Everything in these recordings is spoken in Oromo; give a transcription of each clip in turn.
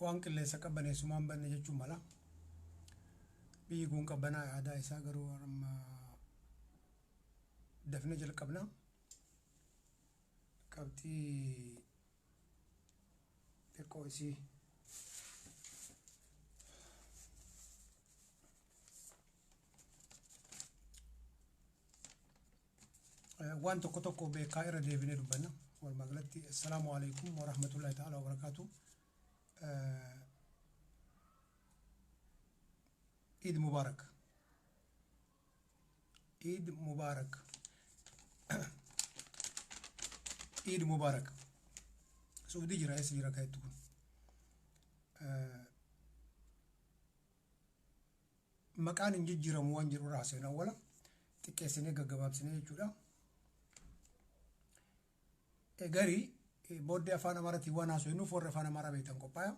Waan qilleensa qabbaneessumaan banne jechuun mala. Biyyi kun qabbanaa aadaa isaa garuu amma dafnee jalqabna. Qabxii xiqqoo isii waan tokko tokko beekaa irra deebinee dubbanna. Walumaa galatti assalaamu alaikum wa rahmatullahi ta'ala wa barakaatu. Eid Mubarak. Eid Mubarak. Eid Mubarak. Suudii jira eessa jira kaayettu kun. Maqaan hin jijjiiramu waan jedhu irraa haasofna awwala xiqqeessinee gaggabaabsinee jechuudha. Garii booddee afaan Amaaraatiin waan haasofnuuf warri afaan Amaaraa beektan qophaa'aa.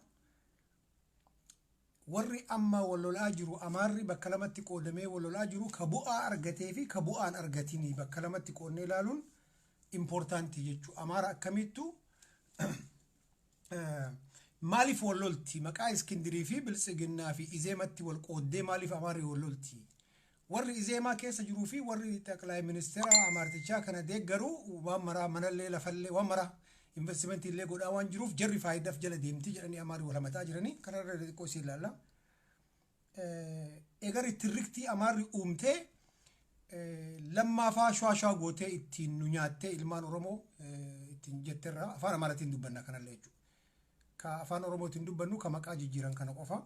Warri amma wal lolaa jiru Amaarri bakka lamatti qoodamee wal lolaa jiru ka bu'aa argatee fi ka bu'aan argatinii bakka lamatti qoodnee ilaaluun important jechuudha. Amaara akkamittu maaliif wal lolti? Maqaa Iskindirii fi Biltsiginnaa fi Izeematti wal qooddee maaliif Amaarri wal lolti? Warri Izeemaa keessa jiruu fi warri xaqlaay ministeera Amaartichaa kana deeggaru waan maraa manallee lafallee waan maraa investimentii illee godhaa waan jiruuf jarri faayidaaf jala deemti jedhanii Amaarri wal hamataa jiranii kanarra xiqqoo isii ilaalla. Egari tirriktii Amaarri uumtee lammaafaa shwaa shwaa gootee ittiin nu nyaattee ilmaan Oromoo ittiin jetterra afaan Amaaraatiin dubbanna kanallee jechuudha. Ka afaan Oromootiin dubbannu ka maqaa jijjiiran kana qofa.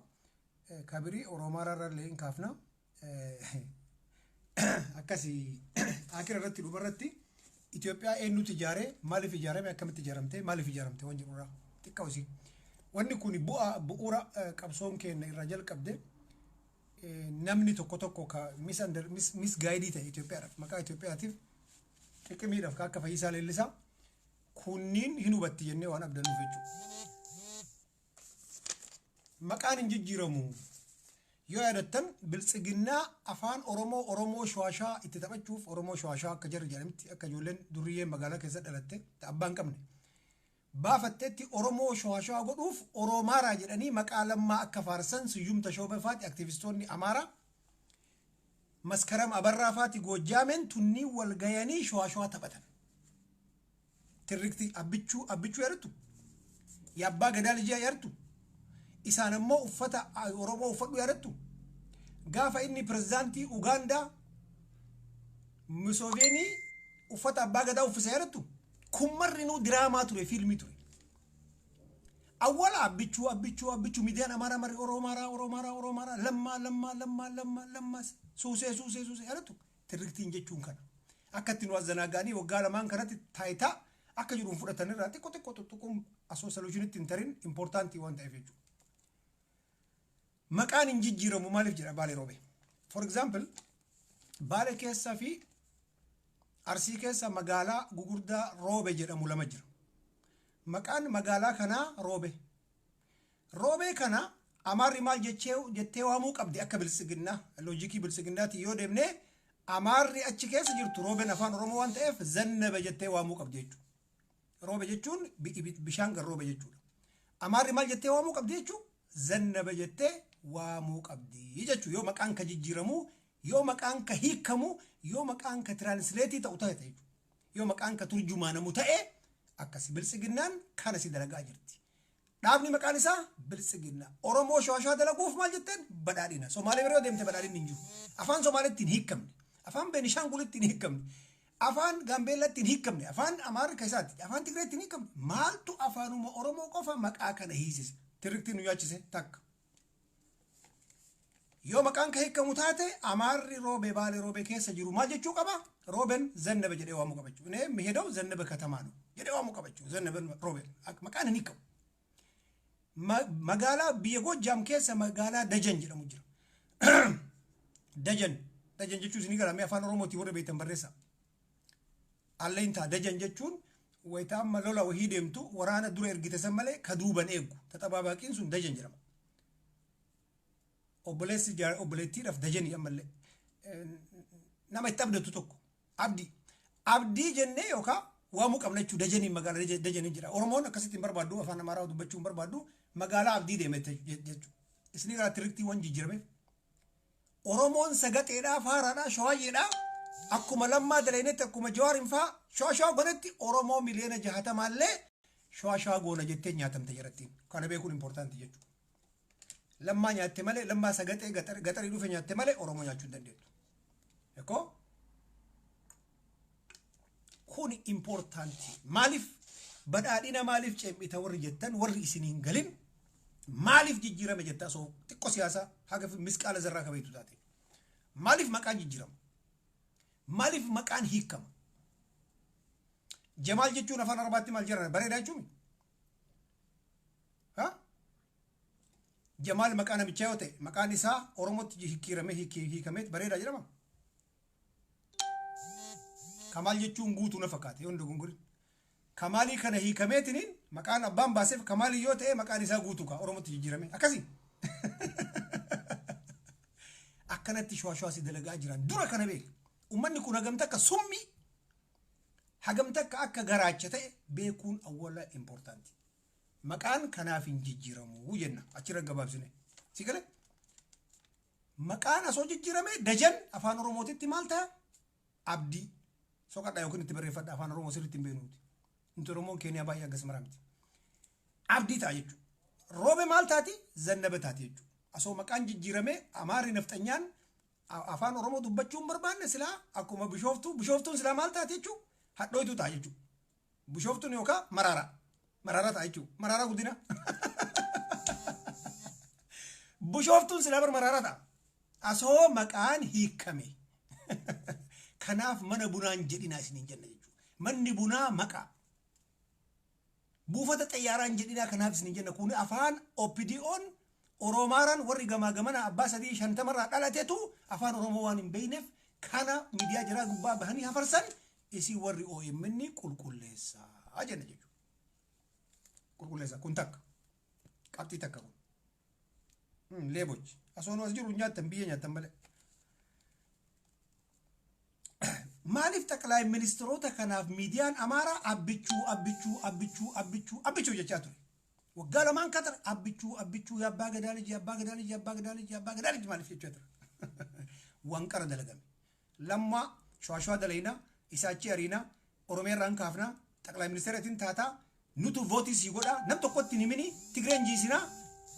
Ka birii Oroomaaraarra illee hin kaafna. Akkasii akira irratti dhuma irratti Itoophiyaa eenyutu ijaare, maaliif ijaarame, akkamitti ijaaramte, maaliif ijaaramte waan jedhurraa xiqqaa osii. Wanni kun bu'aa bu'uura qabsoon keenya irraa jalqabde namni tokko tokko ka misguide ta'e Itoophiyaadhaaf maqaa Itoophiyaatiif xiqimiidhaaf ka akka Fayyisaa Leellisaa kunniin hin hubatti jennee waan abdannuuf jechuudha. Maqaan hin jijjiiramu. Yoo yaadattan Biltsiginnaa afaan Oromoo Oromoo Shwaashaa itti taphachuuf Oromoo Shwaashaa akka jarri jedhanitti akka ijoolleen durriyyeen magaalaa keessa dhalatte ta abbaa hin qabne baafattetti Oromoo Shwaashaa godhuuf Oromaaraa jedhanii maqaa Lammaa akka faarsan Siyyum Tashoomee faati aktivistoonni Amaaraa Maskaram Abarraa faati Goojjaameen tunniin wal gayanii Shwaashaa taphatan. Tirrikti Abbichuu Abbichuu yaadattu? Yaabbaa Gadaa Lijaa yaadattu? Isaan ammoo uffata Oromoo uffadhu yaadattu? Gaafa inni pirezidaantii Ugaandaa Museveenii uffata abbaa gadaa uffise yaadattu? Kun marrinuu diraamaa ture, fiilmii ture. Awwala Abbichuu Abbichuu Abbichuu miidiyaan Amaaraa marri Oromaaraa Oromaaraa Oromaaraa Lammaa Lammaa Lammaa Lammaa Lammaa suusee suusee suusee yaadattu? Tirriktiin jechuun kana. Akka itti nu azzanaaga'anii waggaa lamaan kanatti taayitaa akka jiruun fudhatan irraa xiqqoo xiqqoo tuttuquun asoo solution hin tarin important waan ta'eef jechuudha. Maqaan hin jijjiiramu maaliif jedha Baalee Roobee. For example, Baalee keessa fi Arsii keessa magaalaa gugurdaa Roobe jedhamu lama jira. Maqaan magaalaa kanaa Roobe. Roobee kana Amaarri maal jechee jettee waamuu qabdi akka Biltsiginnaa loojikii Biltsiginnaatiin yoo deemne Amaarri achi keessa jirtu Roobeen afaan Oromoo waan ta'eef Zannaba jettee waamuu qabdi jechuudha. Roobe jechuun bishaan gan roobe jechuudha. Amaarri maal jettee waamuu qabdi jechuudha? Zannaba jettee waamuu qabdi jechuudha. Yoo maqaan ka jijjiiramu, yoo maqaan ka hiikamu, yoo maqaan ka translate ta'u ta'e jechuudha. Yoo maqaan ka turjumaanamu ta'e akkasi Biltsiginnaan kana si dalagaa jirti. Dhaabni maqaan isaa Biltsiginna. Oromoo Shawashaa dalaguuf maal jetteen? Badhaadhina. Somaalee bira yoo deemte badhaadhinni hin jiru. Afaan Somaaleetti hin hiikamne. Afaan Beenishaangulitti hin hiikamne. Afaan Gaambeellaatti hin hiikamne. Afaan Amaarri keessaatti. Afaan Tigreetti hin hiikamne. Maaltu afaanuma Oromoo qofa maqaa kana hiisise? Tirriktiin nu nyaachise takka. Yoo maqaan ka hiikamu taate Amaarri Roobee Baalee Roobee keessa jiru maal jechuu qaba? Rooben Zannaba jedhee waamuu qaba jechuudha. Inni mihedaw Zannaba katamaa ነው jedhee waamuu qaba jechuudha. Zannaba Roobeen maqaan hin hiikamu. Magaalaa biyya Goojjaam keessa magaalaa Dajan jedhamu jira. Dajan Dajan jechuun isinii gala mee afaan Oromootiin warra beektan barreessaa. Alleentaa Dajan jechuun wayita amma lola wahii deemtu waraana dura ergite san malee ka duuban eegu taxabaabaaqiin sun Dajan jedhama. Obboleessi obboleettiidhaaf Dajanii ammallee nama itti abdatu tokko abdii abdii jennee yookaan Waamuu qabna jechuudha. Dajaniin magaalaa Dajaniin jedha. Oromoon akkasitti hin barbaaddu, afaan Amaaraa dubbachuu hin barbaaddu, magaalaa Abdii deeme jechuudha. Isinii gara tiriktiiwwan jijjiirameef. Oromoon sagaxeedhaa, faaraadhaa, shawaayyeedhaa akkuma Lammaa dalainetti, akkuma Jawaariin faa shawaa shawaa godhetti, Oromoo miliyoona 60llee shawaa shawaa goona jettee nyaatamte jarattiin. Kana beekuun important jechuudha. Lammaa nyaatte malee, Lammaa sagaxee gaxarii dhufe nyaatte malee Oromoo nyaachuu hin dandeettu. Ekoo kun important. Maaliif badhaadhina maaliif ceem'ita warri jettan, warri isiniin galin, maaliif jijjiirame jetta, osoo xiqqoo siyaasaa haga misqaala zarraa kabeetu taate. Maaliif maqaan jijjiirama? Maaliif maqaan hiikama? Jamaal jechuun afaan Arabaatti maal jedhama? Bareedaa jechuun? Ha? Jamaal maqaa namichaa yoo ta'e, maqaan isaa Oromootti hiikiramee hiikamee bareedaa jedhama? Kamaal jechuun guutuu na fakkaate yoo hin dogongorin. Kamaalii kana hiikameetiniin maqaan abbaan baaseef Kamaalii yoo ta'e, maqaan isaa guutuu ka Oromootti jijjiirame akkasii. Akkanatti shawaa shawaa si dalagaa jiran dura kana beek. Uummanni kun hagamta akka summii, hagamta akka garaacha ta'e beekuun awwala important. Maqaan kanaaf hin jijjiiramu jenna achirra gabaabsine. Si galee? Maqaan asoo jijjiirame Dajan afaan Oromootitti maal ta'a? Abdii. Soqadhaa yookiin itti barreeffadha, afaan Oromoo sirriitti hin beeknuuti. Nuti Oromoon Keeniyaa baay'ee akkas maraa miti. Abdii ta'a jechuudha. Roobe maal taati? Zannaba taati jechuudha. Asoo maqaan jijjiirame Amaarri nafxanyaan afaan Oromoo dubbachuu hin barbaanne silaa akkuma Bishooftuu, Bishooftuun silaa maal taati jechuudha? Hadhooytuu ta'a jechuudha. Bishooftuun yookaan Maraaraa. Maraaraa ta'a jechuudha. Maraaraa Guddina. Bishooftuun silaa bar Maraaraa ta'a. Asoo maqaan hiikame. Kanaaf mana bunaan jedhinaa isiniin jenna jechuudha. Manni bunaa maqaa. Buufata xayyaaraan jedhinaa kanaaf isiniin jenna. Kun afaan OPDO'n Oromaaraan warri gamaa gamana abbaa sadii shantamarraa dhalatetu afaan Oromoo waan hin beekneef kana miidiyaa jiraa gubbaa bahanii hafarsan, isin warri OMN qulqulleessaa jenna jechuudha. Qulqulleessaa kun takka. Qabxii takka kun. Leebochi. Asoon as jiru nyaattan, biyya nyaattan malee. Maaliif xaqlaay ministeerota kanaaf miidiyaan Amaaraa Abbichuu, Abbichuu, Abbichuu, Abbichuu, Abbichuu jechaa ture? Waggaa lamaan katar Abbichuu, Abbichuu, abbaa gadaa liji, abbaa gadaa liji, abbaa gadaa liji, abbaa gadaa liji maaliif jechaa ture? Waan qara dalagame. Lammaa shawaa shawaa dalaynaa, isaa achi ariinaa, Oromiyaa irraan kaafnaa, xaqlaay ministeeratiin taataa, nutu vote sii godhaa, nam tokkotti hin himini, Tigreen jiisinaa,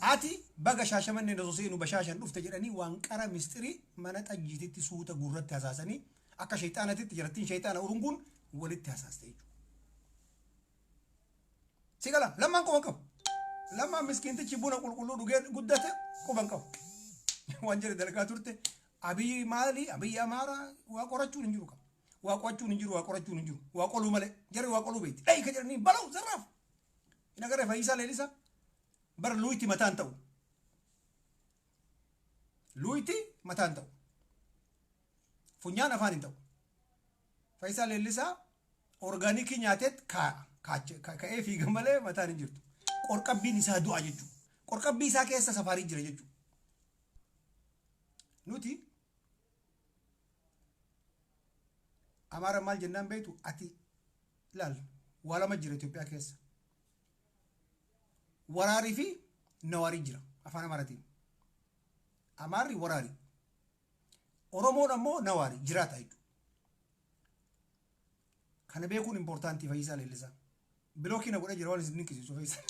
ati baga Shaashamanneen osoo seenu bashaashan dhufte jedhanii waan qara mistirii mana xajjiititti suuta gurratti hasaasanii akka shayxaanatitti jarattiin shayxaana urunguun walitti hasaaste jechuudha. Si gala, Lammaan quban qabu. Lammaan miskiintichi buna qulqulluu dhugee guddate quban qabu. Waan jedhe dalagaa turte. Abiyyi maali? Abiyyi Amaaraa waa qorachuun hin jiru qaba. Waa qo'achuun hin jiru, waa qorachuun hin jiru. Waa qoluu malee. Jarri waa qoluu beekti. Dhayi ka jedhanii bala'u zarraaf. Hin agarree Fayyisaa Leellisaa? Bara luuyti mataan ta'u. Luuyti mataan ta'u. Funyaan afaan hin ta'u. Fayyisaa Leellisaa organic nyaateet ka'ee fiiga malee mataan hin jirtu. Qorqabbiin isaa du'a jechuudha. Qorqabbii isaa keessa safaarii jira jechuudha. Nuti Amaara maal jennaan beektu? Ati ilaal, waa lama jira Itoophiyaa keessa. Waraarii fi nawaarii jira afaan Amaaraatiin. Amaarri waraarii. Oromoon ammoo nawaarii, jiraata jechuudha. Kana beekuun important. Fayyisaa Leellisaa. Block na godhee jira, waan isin dinqisiisu Fayyisaa.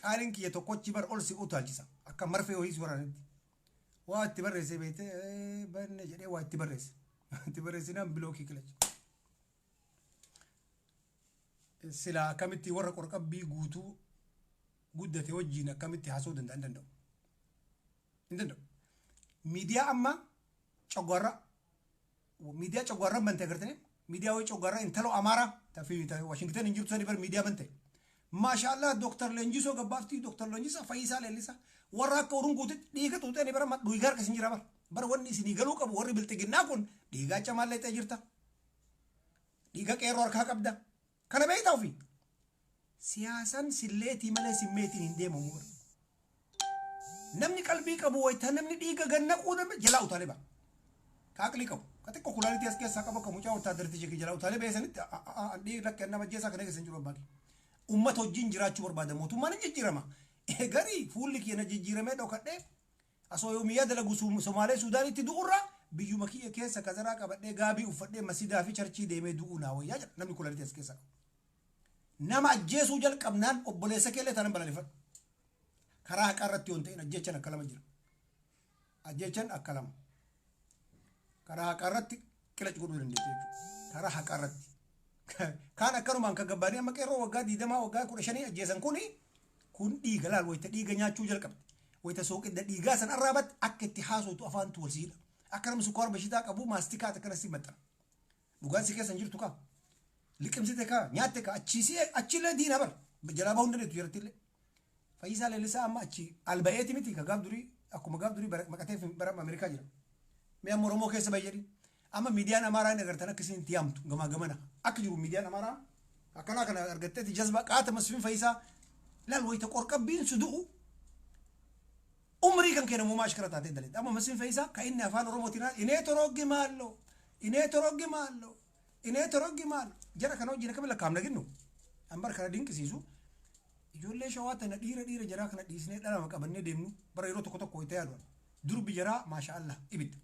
Qaaliin kiyya tokkochi bar ol si utaalchisa. Akka marfee wayii si waraanitti. Waa itti barreessee beektee banne jedhee waa itti barreesse. Itti barreessinaan block kilacha. Silaa akkamitti warra qorqabbii guutuu guddate wajjin akkamitti haasa'uu danda'a? Hin danda'u. Hin danda'u. Miidiyaa amma coggaarraa, miidiyaa coggaarraa bante agartanii, miidiyaa wayii coggaarraa intaloo Amaaraa tafi Washington hin jirtu sani bar miidiyaa bante. Maashaallah, Dooktar Leenjisoo gabbaaftii, Dooktar Leenjisaa, Fayyisaa Leellisaa warra akka urunguutitti dhiiga xuuxanii bara dhiigaa harka isin jira bara. Bara wanni isinii galuu qabu, warri bilxiginnaa kun dhiigaa camaallee ta'e jirta. Dhiiga qeerroo harkaa qabda. Kana beektaa ofii? Siyaasaan silleetii malee simmeetiin hin deemamu bara. Namni qalbii qabu wayita namni dhiiga gannaquu nama jalaa utaalee ba'a. Ka aqlii qabu. Ka xiqqoo kulaalitii as keessaa qabu akka mucaa wottaadarticha jalaa utaalee beesanitti dhiirri lakki nama ajjeesaa kana keessa hin jiru abbaa kee. Ummata wajjin jiraachuu barbaada, mootummaan hin jijjiirama. Garii fuulli kiyya na jijjiiramee dhokadhee asoo yoomiyyaa dalagu Somaalee Suudaanitti du'urra biyyuma kiyya keessa kazaraa qabadhee, gaabii uffadhee, masidaa fi churchii deemee du'uu naa wayyaa jedha namni kulaalitii as keessaa qabu. Nama ajjeesuu jalqabnaan obboleessa keellee tanan balaaleffadhu. Karaa haqaa irratti yoo hin ta'in ajjeechan akka lama jira. Ajjeechan akka lama. Karaa haqaa irratti qilac godhuu dandeessa jechuudha. Karaa haqaa irratti. Kaan akkanumaan kan gabbaanii amma qeerroo waggaa 20, waggaa 15 ajjeesan kuni kun dhiiga laal, wayita dhiiga nyaachuu jalqabde. Wayita sooqidda dhiigaa san arraabatte akka itti haasootu afaantu wal siidha. Akka nama sukkaara bashitaa qabu maastikaa akkana si maxxana. Dhugaan si keessa hin jirtu kaa. Liqimsite kaa, nyaatte kaa, achiisee achillee diina bar. Jalaa bahuu hin dandeettu jarattillee. Fayyisaa Leellisaa amma achi alba'eeti miti ka gaaf durii, akkuma gaaf durii maqatee bara Ameerikaa jira. Mee amma Oromoo keessa bahi jedhi. Amma miidiyaan Amaaraa hin agartan akka isin itti yaamtu gamaa gamana. Akka jiru miidiyaan Amaaraa akkanaa kana argatteeti jazba qaata Masfin Fayyisaa laal wayita qorqabbiin su du'u umrii kan kennamu ashkara taatee daleedha. Amma Masfin Fayyisaa kan inni afaan Oromootiin inee toroggi maallo, inee toroggi maallo, inee toroggi maallo, jara kana wajjin akkamiin lakkaa'amna ginnu. Ambar kana dinqisiisu ijoollee Shawaa tana dhiira dhiira jaraa kana dhiisnee dhalama qabannee deemnu bara yeroo tokko tokko wayita yaadu durbi jaraa maasha Allah ibidda.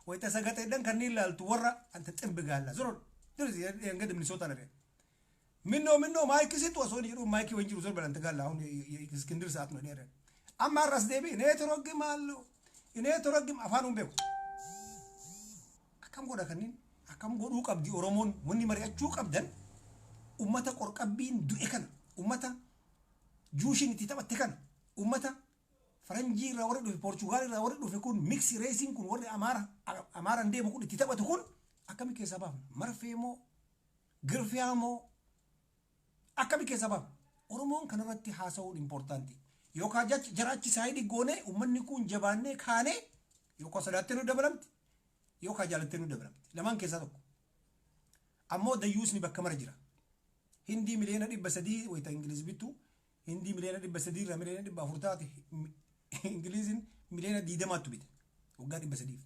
Wayita sagaxeedhan kanneen ilaaltu warra anta ximbi gaalla zoro dirisi hanga Minisootaan argee. Minnoo minnoo maayikii situ osoo inni jedhu maayikii wayin jiru zor balanta gaalla አሁን እስክንድር ሰዓት ነው dheere. Amma har'as deebi inee toroggi maallo, inee toroggi afaan hin beeku. Akkam godha kanneen, akkam godhuu qabdi Oromoon? Wanni mari'achuu qabdan ummata qorqabbiin du'e kana, ummata juushin itti taphatte kana, ummata faranjii irraa warri dhufe, Poorchugaal irraa warri dhufe kun, mix raceiin kun, warri Amaara Amaaraan deemu kun itti taphatu kun akkami keessaa baafna? Marfee moo girfiyaa moo akkami keessaa baafna? Oromoon kanarratti haasa'uun importantii. Yookaan jara achi saayidii goonee uummanni kun jabaannee kaanee yookaan sodaattee nu dabalamti yookaan jaalattee nu dabalamti. Lamaan keessaa tokko. Ammoo dayyuusni bakka mara jira. Hindii 300,000,000 wayita Ingiliz bittu, Hindii 300,000,000 irraa 400,000,000 taate, Ingiliziin 20,000,000tu bite waggaa 300f.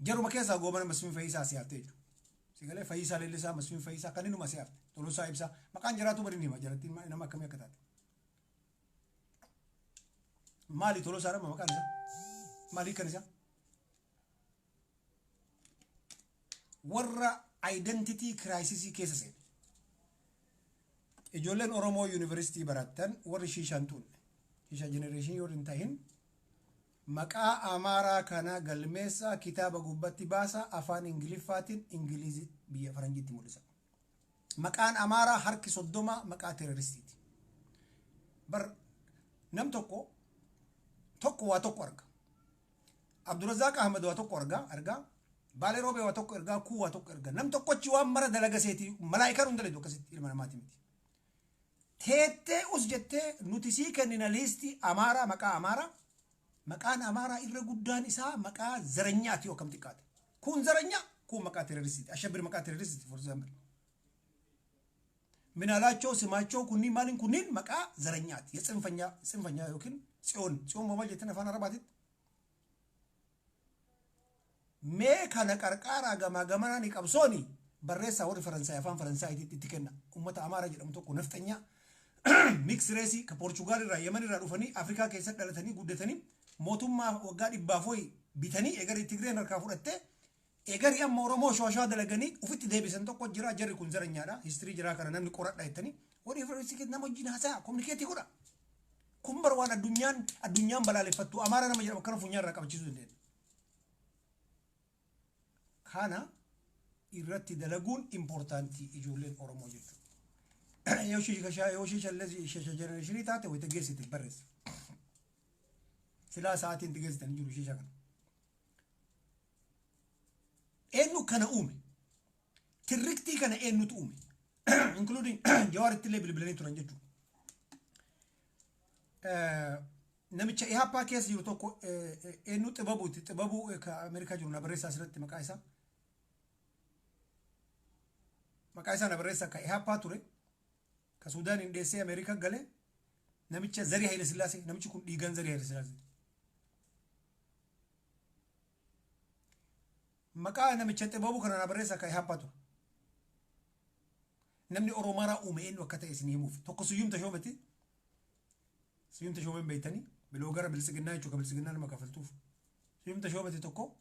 Jaruma keessaa Goobana Masfin Fayyisaa si haftee jechuudha. Sigalee Fayyisaa Leellisaa, Masfin Fayyisaa kan innuma si hafte. Tolosaa Ibsaa maqaan jiraatu bari hima jalattiin nama akkamii akka taate. Maali Tolosaa nama maqaan isaa? Maali kan isaa? Warra identity crisis keessa seene. Ijoolleen Oromoo yuunivarsiitii barattan warri shiishaan tuunne, shiishaa generationii warri hin tahin, maqaa Amaaraa kana galmeessaa, kitaaba gubbatti baasaa, afaan Ingiliffaatiin Ingilizii biyya faranjiitti mul'isa. Maqaan Amaaraa harki 30 maqaa terroristiiti. Bar nam tokko tokko waa tokko arga. Abdurrazaaq Ahmad waa tokko argaa. Baalee Roobee waa tokko ergaa, kuu waa tokko ergaa. Nam tokkochi waan mara dalaga seeti malaayikaan hunda dalagu akkasitti ilma namaati miti. Teettee us jettee nuti sii kennina liistii Amaaraa, maqaa Amaaraa. Maqaan Amaaraa irra guddaan isaa maqaa zaranyaati yoo akkam xiqqaate. Kun zaranyaa, kun maqaa terroristiiti. Ashabbir maqaa terroristiiti, for example. Minaalaachoo, Simaachoo kunniin maaliin kunniin maqaa zaranyaati. የጽንፈኛ ጽንፈኛ yookiin tsiyoon tsiyoon maal jettan afaan Arabaatitti? Mee kana qarqaaraa gamaa gamanaa ni qabsooni barreessaa warri Faransaay afaan Faransaayitti itti kenna. Uummata Amaaraa jedhamu tokko nafxanyaa mix raceii ka Poorchugaal irraa, Yemen irraa dhufanii Afrikaa keessatti dhalatanii guddatanii mootummaa waggaa dhibbaaf wayi bitanii egarii Tigreen harkaa fudhattee egarii amma Oromoo shawashaa dalaganii ufitti deebisan tokko jira. Jarri kun zaranyaadha. History jiraa kana namni qoradha jettanii warri Faransaay nama wajjin haasa'a, communicate godha. Kun bar waan addunyaan balaaleffattu Amaara nama jedhamu akkana funyaan irraa qabachiisuu dandeenya. Kana irratti dalaguun importantii ijoolleen Oromoo jechuudha. Yoo shiishaa yoo shiishallee shiisha generationii taate wayita geessite barreessa. Silaa sa'aatiin itti geessitan jiru shiisha kana. Eenyu kana uume? Tirriktii kana eenyutu uume? Including Jawaaritti illee bilbilanii turan jechuudha. Namicha Ihaappaa keessa jiru tokko eenyu Xibabuuti. Xibabuu ka Ameerikaa jiru na barreessaa asirratti maqaa isaa. Maqaa isaa na barreessaa, ka Ihaappaa ture. Ka Suudaaniin dheessee Ameerikaa galee namicha zarii Haile Sillaasee, namichi kun dhiigaan zarii Haile Sillaasee. Maqaa namicha Xibabuu kana na barreessa akka haphatu. Namni Oromaaraa uume eenyu akka ta'e isin himuuf. Tokko Siyyum Tashoometi. Siyyum Tashoomeen beektanii biloo gara Biltsiginnaa jechuudha, Biltsiginnaa nama kafaltuuf. Siyyum Tashoometi tokko,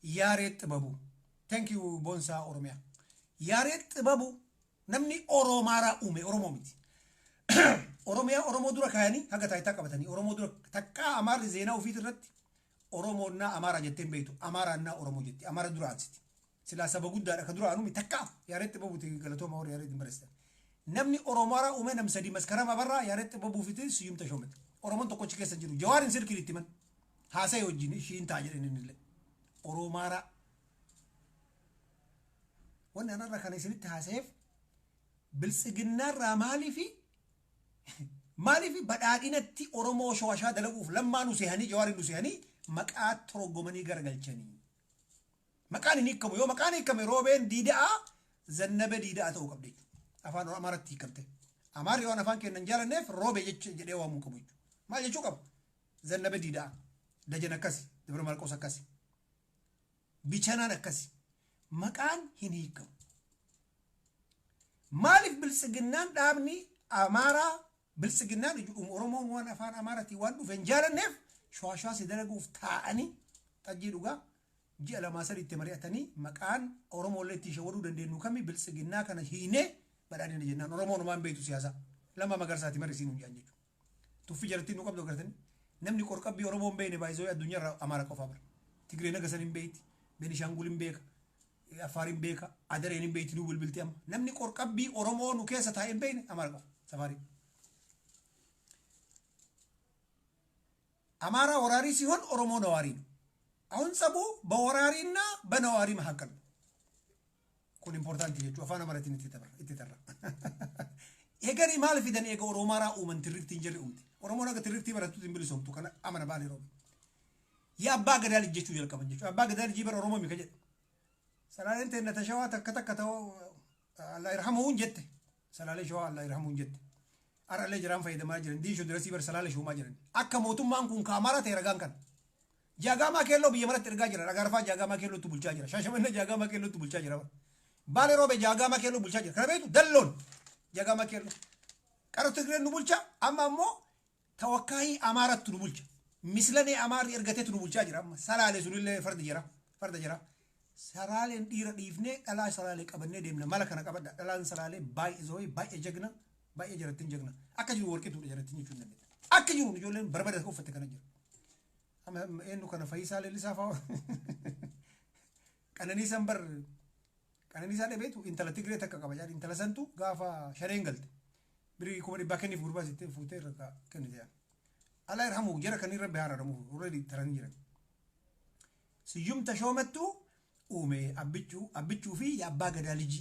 Yaareed Xibabuu. Thank you, Boonsaa Oromiyaa. Yaareed Xibabuu namni Oromaaraa uume Oromoo miti. Oromiyaa Oromoo dura kaayanii haga taayitaa qabatanii Oromoo dura takkaa Amaarri zeenaa ofiit irratti Oromoonnaa Amaaraa jettee hin beektu. Amaaraannaa Oromoo jetti. Amaara dura aansiti. Silaa saba guddaadha ka dura aanumi takkaa Yaareed Xibabuuti. Galatooma warri Yaareed hin barreessitan. Namni Oromaaraa uume nam sadii: Maskarama Abarraa, Yaareed Xibabuu fi Siyyum Tashoometi. Oromoon tokkochi keessa jiru. Jawaarin silkiin itti himan. Haasa'e wajjin ishiin ta'a jedhan innillee. Oromaaraa. Wanni anarra kana isinitti haasa'eef, Biltsiginnaarraa maaliifi badhaadhinatti Oromoo shawashaa dalaguuf Lammaa nu sehanii, Jawaarin nu sehanii maqaa torgomanii garagalchanii. Maqaan hin hiikamu. Yoo maqaan hiikame, Roobeen diida'aa Zannabe diida'aa ta'uu qabdi jechuudha. Afaan Amaaraatti hiikamte. Amaarri waan afaan keenya hin jaalanneef Roobe jedhee waamuu qabu jechuudha. Maal jechuu qaba? Zannabe diida'aa. Dajan akkasi. Dabra Marqos akkasi. Bichanaan akkasi. Maqaan hin hiikamu. Maaliif Biltsiginnaan dhaabni Amaaraa Biltsiginnaan Oromoon waan afaan Amaaraatiin waan dhufe hin jaalanneef shawashaa si dalaguuf taa'anii xajjii dhugaa ji'a lamaa sadiitti mari'atanii maqaan Oromoolee ittiin shawwaduu dandeenyu kami, Biltsiginnaa kana hiinee badhaadhina jennaan Oromoon homaan beektu siyaasaa Lammaa Magarsaati marisiin hin jaan jechuudha. Tuffii jalattiin nu qabdu agartanii, namni qorqabbii Oromoo hin beekne baay'isoo addunyaarraa Amaara qofaa bara. Tigree naga san hin beekti, Beenishaangul hin beeka, Affaar hin beeka, Adareen hin beekti, nu bilbilti amma. Namni qorqabbii Oromoo nu keessa taa'e hin beekne Amaara qofa. Safaarii. አማራ ወራሪ ሲሆን ኦሮሞ ነዋሪ ነው። አሁን ጸቡ በወራሪና በነዋሪ መካከል ነው። Kun important jechuu afaan Amaaratiin itti tarra. Eeganii maal fidan? Eega Oromaaraa uuman tirriktiin jirri uumte. Oromoon akka tirriktii barattuutti hin bilisoomtu kana amana Baalee Roobe. የአባ ገዳ ልጅ jechuu jalqaban jechuudha. Abbaa Gadaa ልጅ bara Oromoo mika jedhe. Salaaleen teenna ta Shawaa takka takka ta'uu Allah irhamuun jette. Salaalee Shawaa Allah irhamuun jette. Har'allee jiraan fayyadamaa jiran. Diishoo dirasii bara Salaalee shuumaa jiran. Akka mootummaan kun kaamara ta'e ragaan kana. Jaagaamaa Keelloo biyya maratti ergaa jira. Ragaarfaa Jaagaamaa Keellootti bulchaa jira. Shaashamannee Jaagaamaa Keellootti bulchaa jira. Baalee Roobee Jaagaamaa Keelloo bulchaa jira. Kana beektu, Dalloon Jaagaamaa Keelloo. Qara Tigreen nu bulcha. Amma ammoo tawakkaayii Amaaratti nu bulcha. Mislanee Amaarri ergateetu nu bulchaa jira. Amma Salaalee sunillee farda jira. Farda jira. Salaaleen dhiira dhiifnee dhalaa Salaalee qabannee deemna. Mala kana qabadha. Dhalaan Salaalee baay'ee zo'ee, baay'ee jagna. Baay'ee jarattiin jagna. Akka jiru warqituudha jarattiin jechuun dandeetta. Akka jiru ijoolleen barbada uffatte kana jira. Amma eenyu kana Fayyisaa Leellisaa fa'aa, Qananiisaan bar Qananiisaa dhabeetu intala Tigree takka qaba jedhan. Intala santu gaafa shaneen galte birii 100,000 kenniif gurbaa sittee fuutee irra kennite jedhan. Allah irhamu jara kan rabbi haaraaramu, already taranii jiran. Siyyum Tashoomettu uume Abbichuu, Abbichuu fi የአባ ገዳ ልጅ,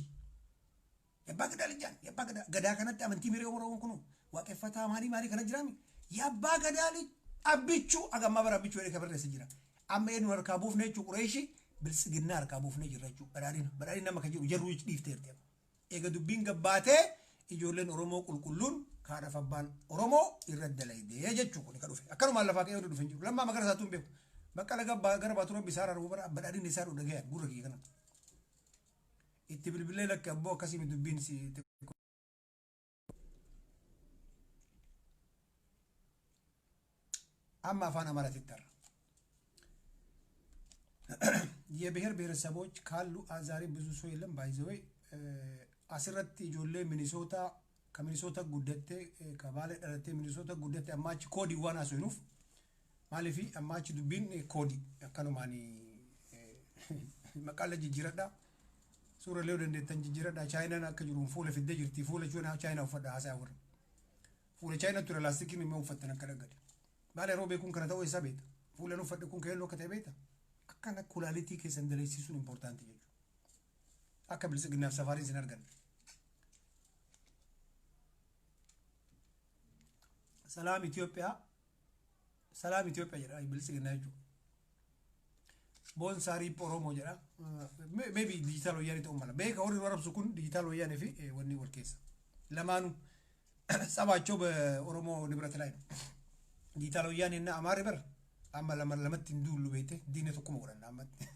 የአባ ገዳ ልጅ, የአባ ገዳ gadaa kanatti amantii miree Oromoon kun waaqeffataa maalii maalii kana jiraami, የአባ ገዳ ልጅ Abbichuu agammaa bara Abbichuu jedhee kabarreessa jira. Amma eenyu harkaa buufne jechuu? Qureeshi Biltsiginnaa harkaa buufnee jirra jechuu. Badhaadhina, badhaadhina nama kan jedhu jarruu dhiifteerti. Eega dubbiin gabbaatee ijoolleen Oromoo qulqulluun kaadhaaf abbaan Oromoo irra dalaydee jechuu kun ka dhufe. Akkanumaan lafaa ka'ee dhufe hin jiru. Lammaa Magarsaatu hin beeku. Baqqala gabbaa gara baatu rabbi isaa araaru bara badhaadhinni isaa dhagaya gurra kiyya kana. Itti bilbilee lakki abboo akkasii dubbiin si amma afaan Amaaraatti tarra. የብሔር ብሔረሰቦች ካሉ ዛሬ ብዙ ሰው የለም። By the way, asirratti ijoollee Minisoota ka Minisoota guddatte, ka Baalee dhalattee Minisoota guddatte, amma achi koodii waan haasofnuuf, maaliifi amma achi dubbiin koodii akkanumaan maqaalee jijjiiradha. Suura illee dandeettan jijjiiradha. Chaayinaan akka jiru fuula fiddee jirti. Fuula Chaayinaa uffadha haasaa warra. Fuula Chaayinaa ture laastikiin immoo uffattan akka dhaggade. Baalee Roobee kun kana ta'uu isaa beekta. Fuula uffadhe kun keelloo akka ta'e beekta. Akkana kulaalitii keessan daleessisuun important jechuudha. Akka Biltsiginnaaf safaariin sin arganne. ሰላም ኢትዮጵያ, ሰላም ኢትዮጵያ jedha Biltsiginnaa jechuudha. Boonsaa RIP Oromoo jedha. Maybe digital wayyaanee ta'uu mala. Beeka warri nu arabsu kun digital wayyaanee fi wanni wal keessa. Lamaanuu ጸባቸው በኦሮሞ ንብረት ላይ ነው። ዲጂታል ወያኔ እና አማሪ በር Amma lama lamatti hin duullu beekte, diina tokkuma godhanna ammatti.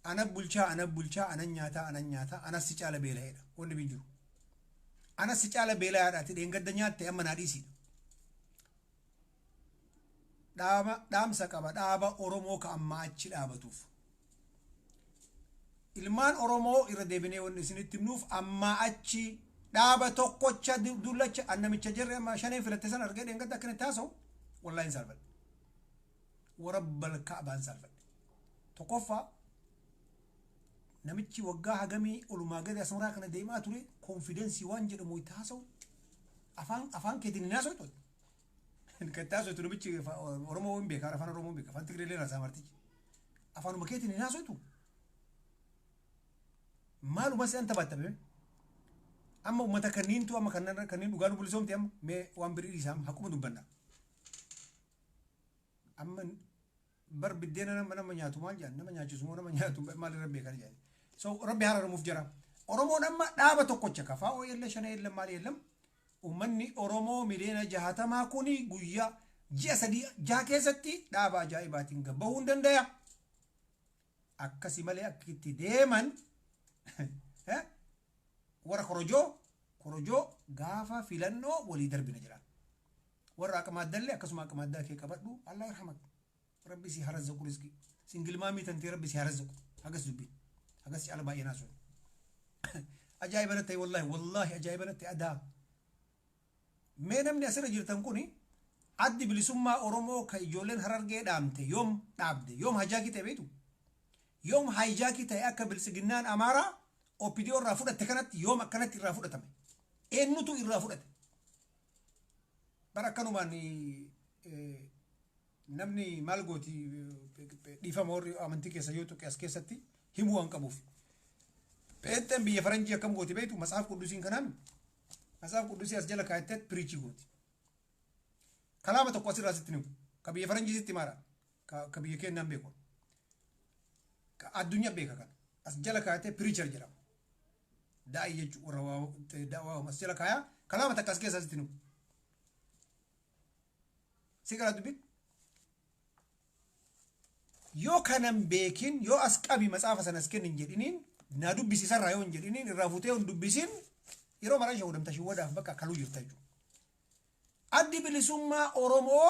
Ana bulchaa, ana bulchaa, ana nyaataa, ana nyaataa, anas si caala beela'eedha. Wanni bin jiru. Anas si caala beela'aadha. Ati dheengadda nyaatte, amma naa dhiisiidha. Dhaaba dhaamsa qaba dhaaba Oromoo ka ammaa achi dhaabatuuf. Ilmaan Oromoo, irra deebinee wanni isinitti himnuuf, ammaa achi dhaaba tokkocha dullacha annamicha jirre amma shaneen filatte san argee dheengadda akkana itti haasa'u, wallaahi hin saalfadhe. Warabbal ka'baan saalfadhe. Tokkoffaa, namichi waggaa hagamii olumaa gadi asmaraa kana deemaa ture, confidence waan jedhamu itti haasa'u, afaan keetiin hin haasa'u. Kan itti haasa'u namichi Oromoo hin beeka, afaan Oromoo hin beeka, afaan Tigree illee haasa'a martichi. Afaanuma keetiin hin haasa'u. Maaluma si'an taphattame? Amma uummata kanniintu amma kanneen dhugaa nu bilisoomte, amma mee waan birii dhiisaa, haquma dubbanna. Amma bar biddeena nama nyaatu maal jedhan, nama nyaachisu moo nama nyaatu maal irra beekan jedhan. So Rabbi haraaramuuf jira. Oromoon amma dhaaba tokkocha kafaa oo shana yeellam maal yeellam. Uummanni Oromoo 60,000,000 kuni guyyaa ji'a 3 6 keessatti dhaaba ajaa'ibaatiin gabbahuu hin danda'a. Akkasi malee akka itti deeman warra korojoo gaafa filannoo walii darbina jedhan. Warra aqmaaddallee akkasuma aqmaaddaa kee qabadhu, Allah yarhamak. Rabbi si harazzaqu rizqi. Single mommy tantee Rabbi si harazzaqu. Hagas dubbi. Hagas caala baay'ee naasuun. Ajaa'iba natti ta'e, wallahi wallahi ajaa'iba natti adaa. Mee namni asirra jirtan kuni, Addi Bilisummaa Oromoo ka ijoolleen Harargee dhaamte yoom dhaabde, yoom hijack ta'e beektu? Yoom hijack ta'e? Akka biltsiginnaan Amaaraa OPDO irraa fudhatte kanatti yoom akkanatti irraa fudhatame? Eenyutu irraa fudhate? Bara akkanumaan namni maal gooti, dhiifama warri amantii keessa yoo tuqe as keessatti himuu waan qabuuf. Pheenxeen biyya faranjii akkam gooti beektu? Matsaaf Quddusiin kanaan Matsaaf Quddusii as jala kaa'ettee preach gooti. Kalaama tokko asirraa sitti himu. Ka biyya faranjii sitti himaadha. Ka biyya keenyaan beeku. Ka addunyaa beeka kana. As jala kaa'ettee preacher jedhama. Daa'ii jechuun warra waa as jala kaayaa kalaama takka as keessaa sitti himu. Si gara dubbiin. Yoo kanan beekin, yoo as qabi matsaafa sana as kennin jedhiniin, naa dubbisisarraa yoo hin jedhiniin, irraa fuutee hin dubbisin, yeroo maraa shawwadamta, shiwwadaaf bakka kaluu jirta jechuudha. Addi Bilisummaa Oromoo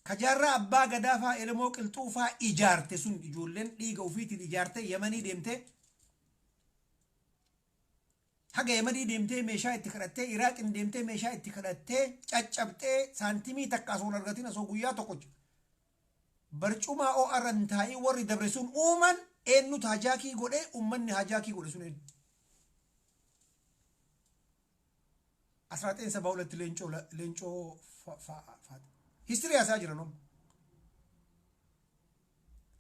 ka jaarraa abbaa gadaa faa, Elemoo Qilxuu faa ijaarte sun, ijoolleen dhiiga ofiitiin ijaarte, Yamanii deemtee, haga Yamanii deemtee meeshaa itti kadhattee, Iraaqin deemtee meeshaa itti kadhattee, caccabxee, saantimii takka osoo hin argatin, osoo guyyaa tokkocha barcumaa o'arran taa'ii warri dabre sun uuman, eenyutu hijack godhee? Uummanni hijack godhe sun eenyu? 1972 Leencoo history haasaa jiran om.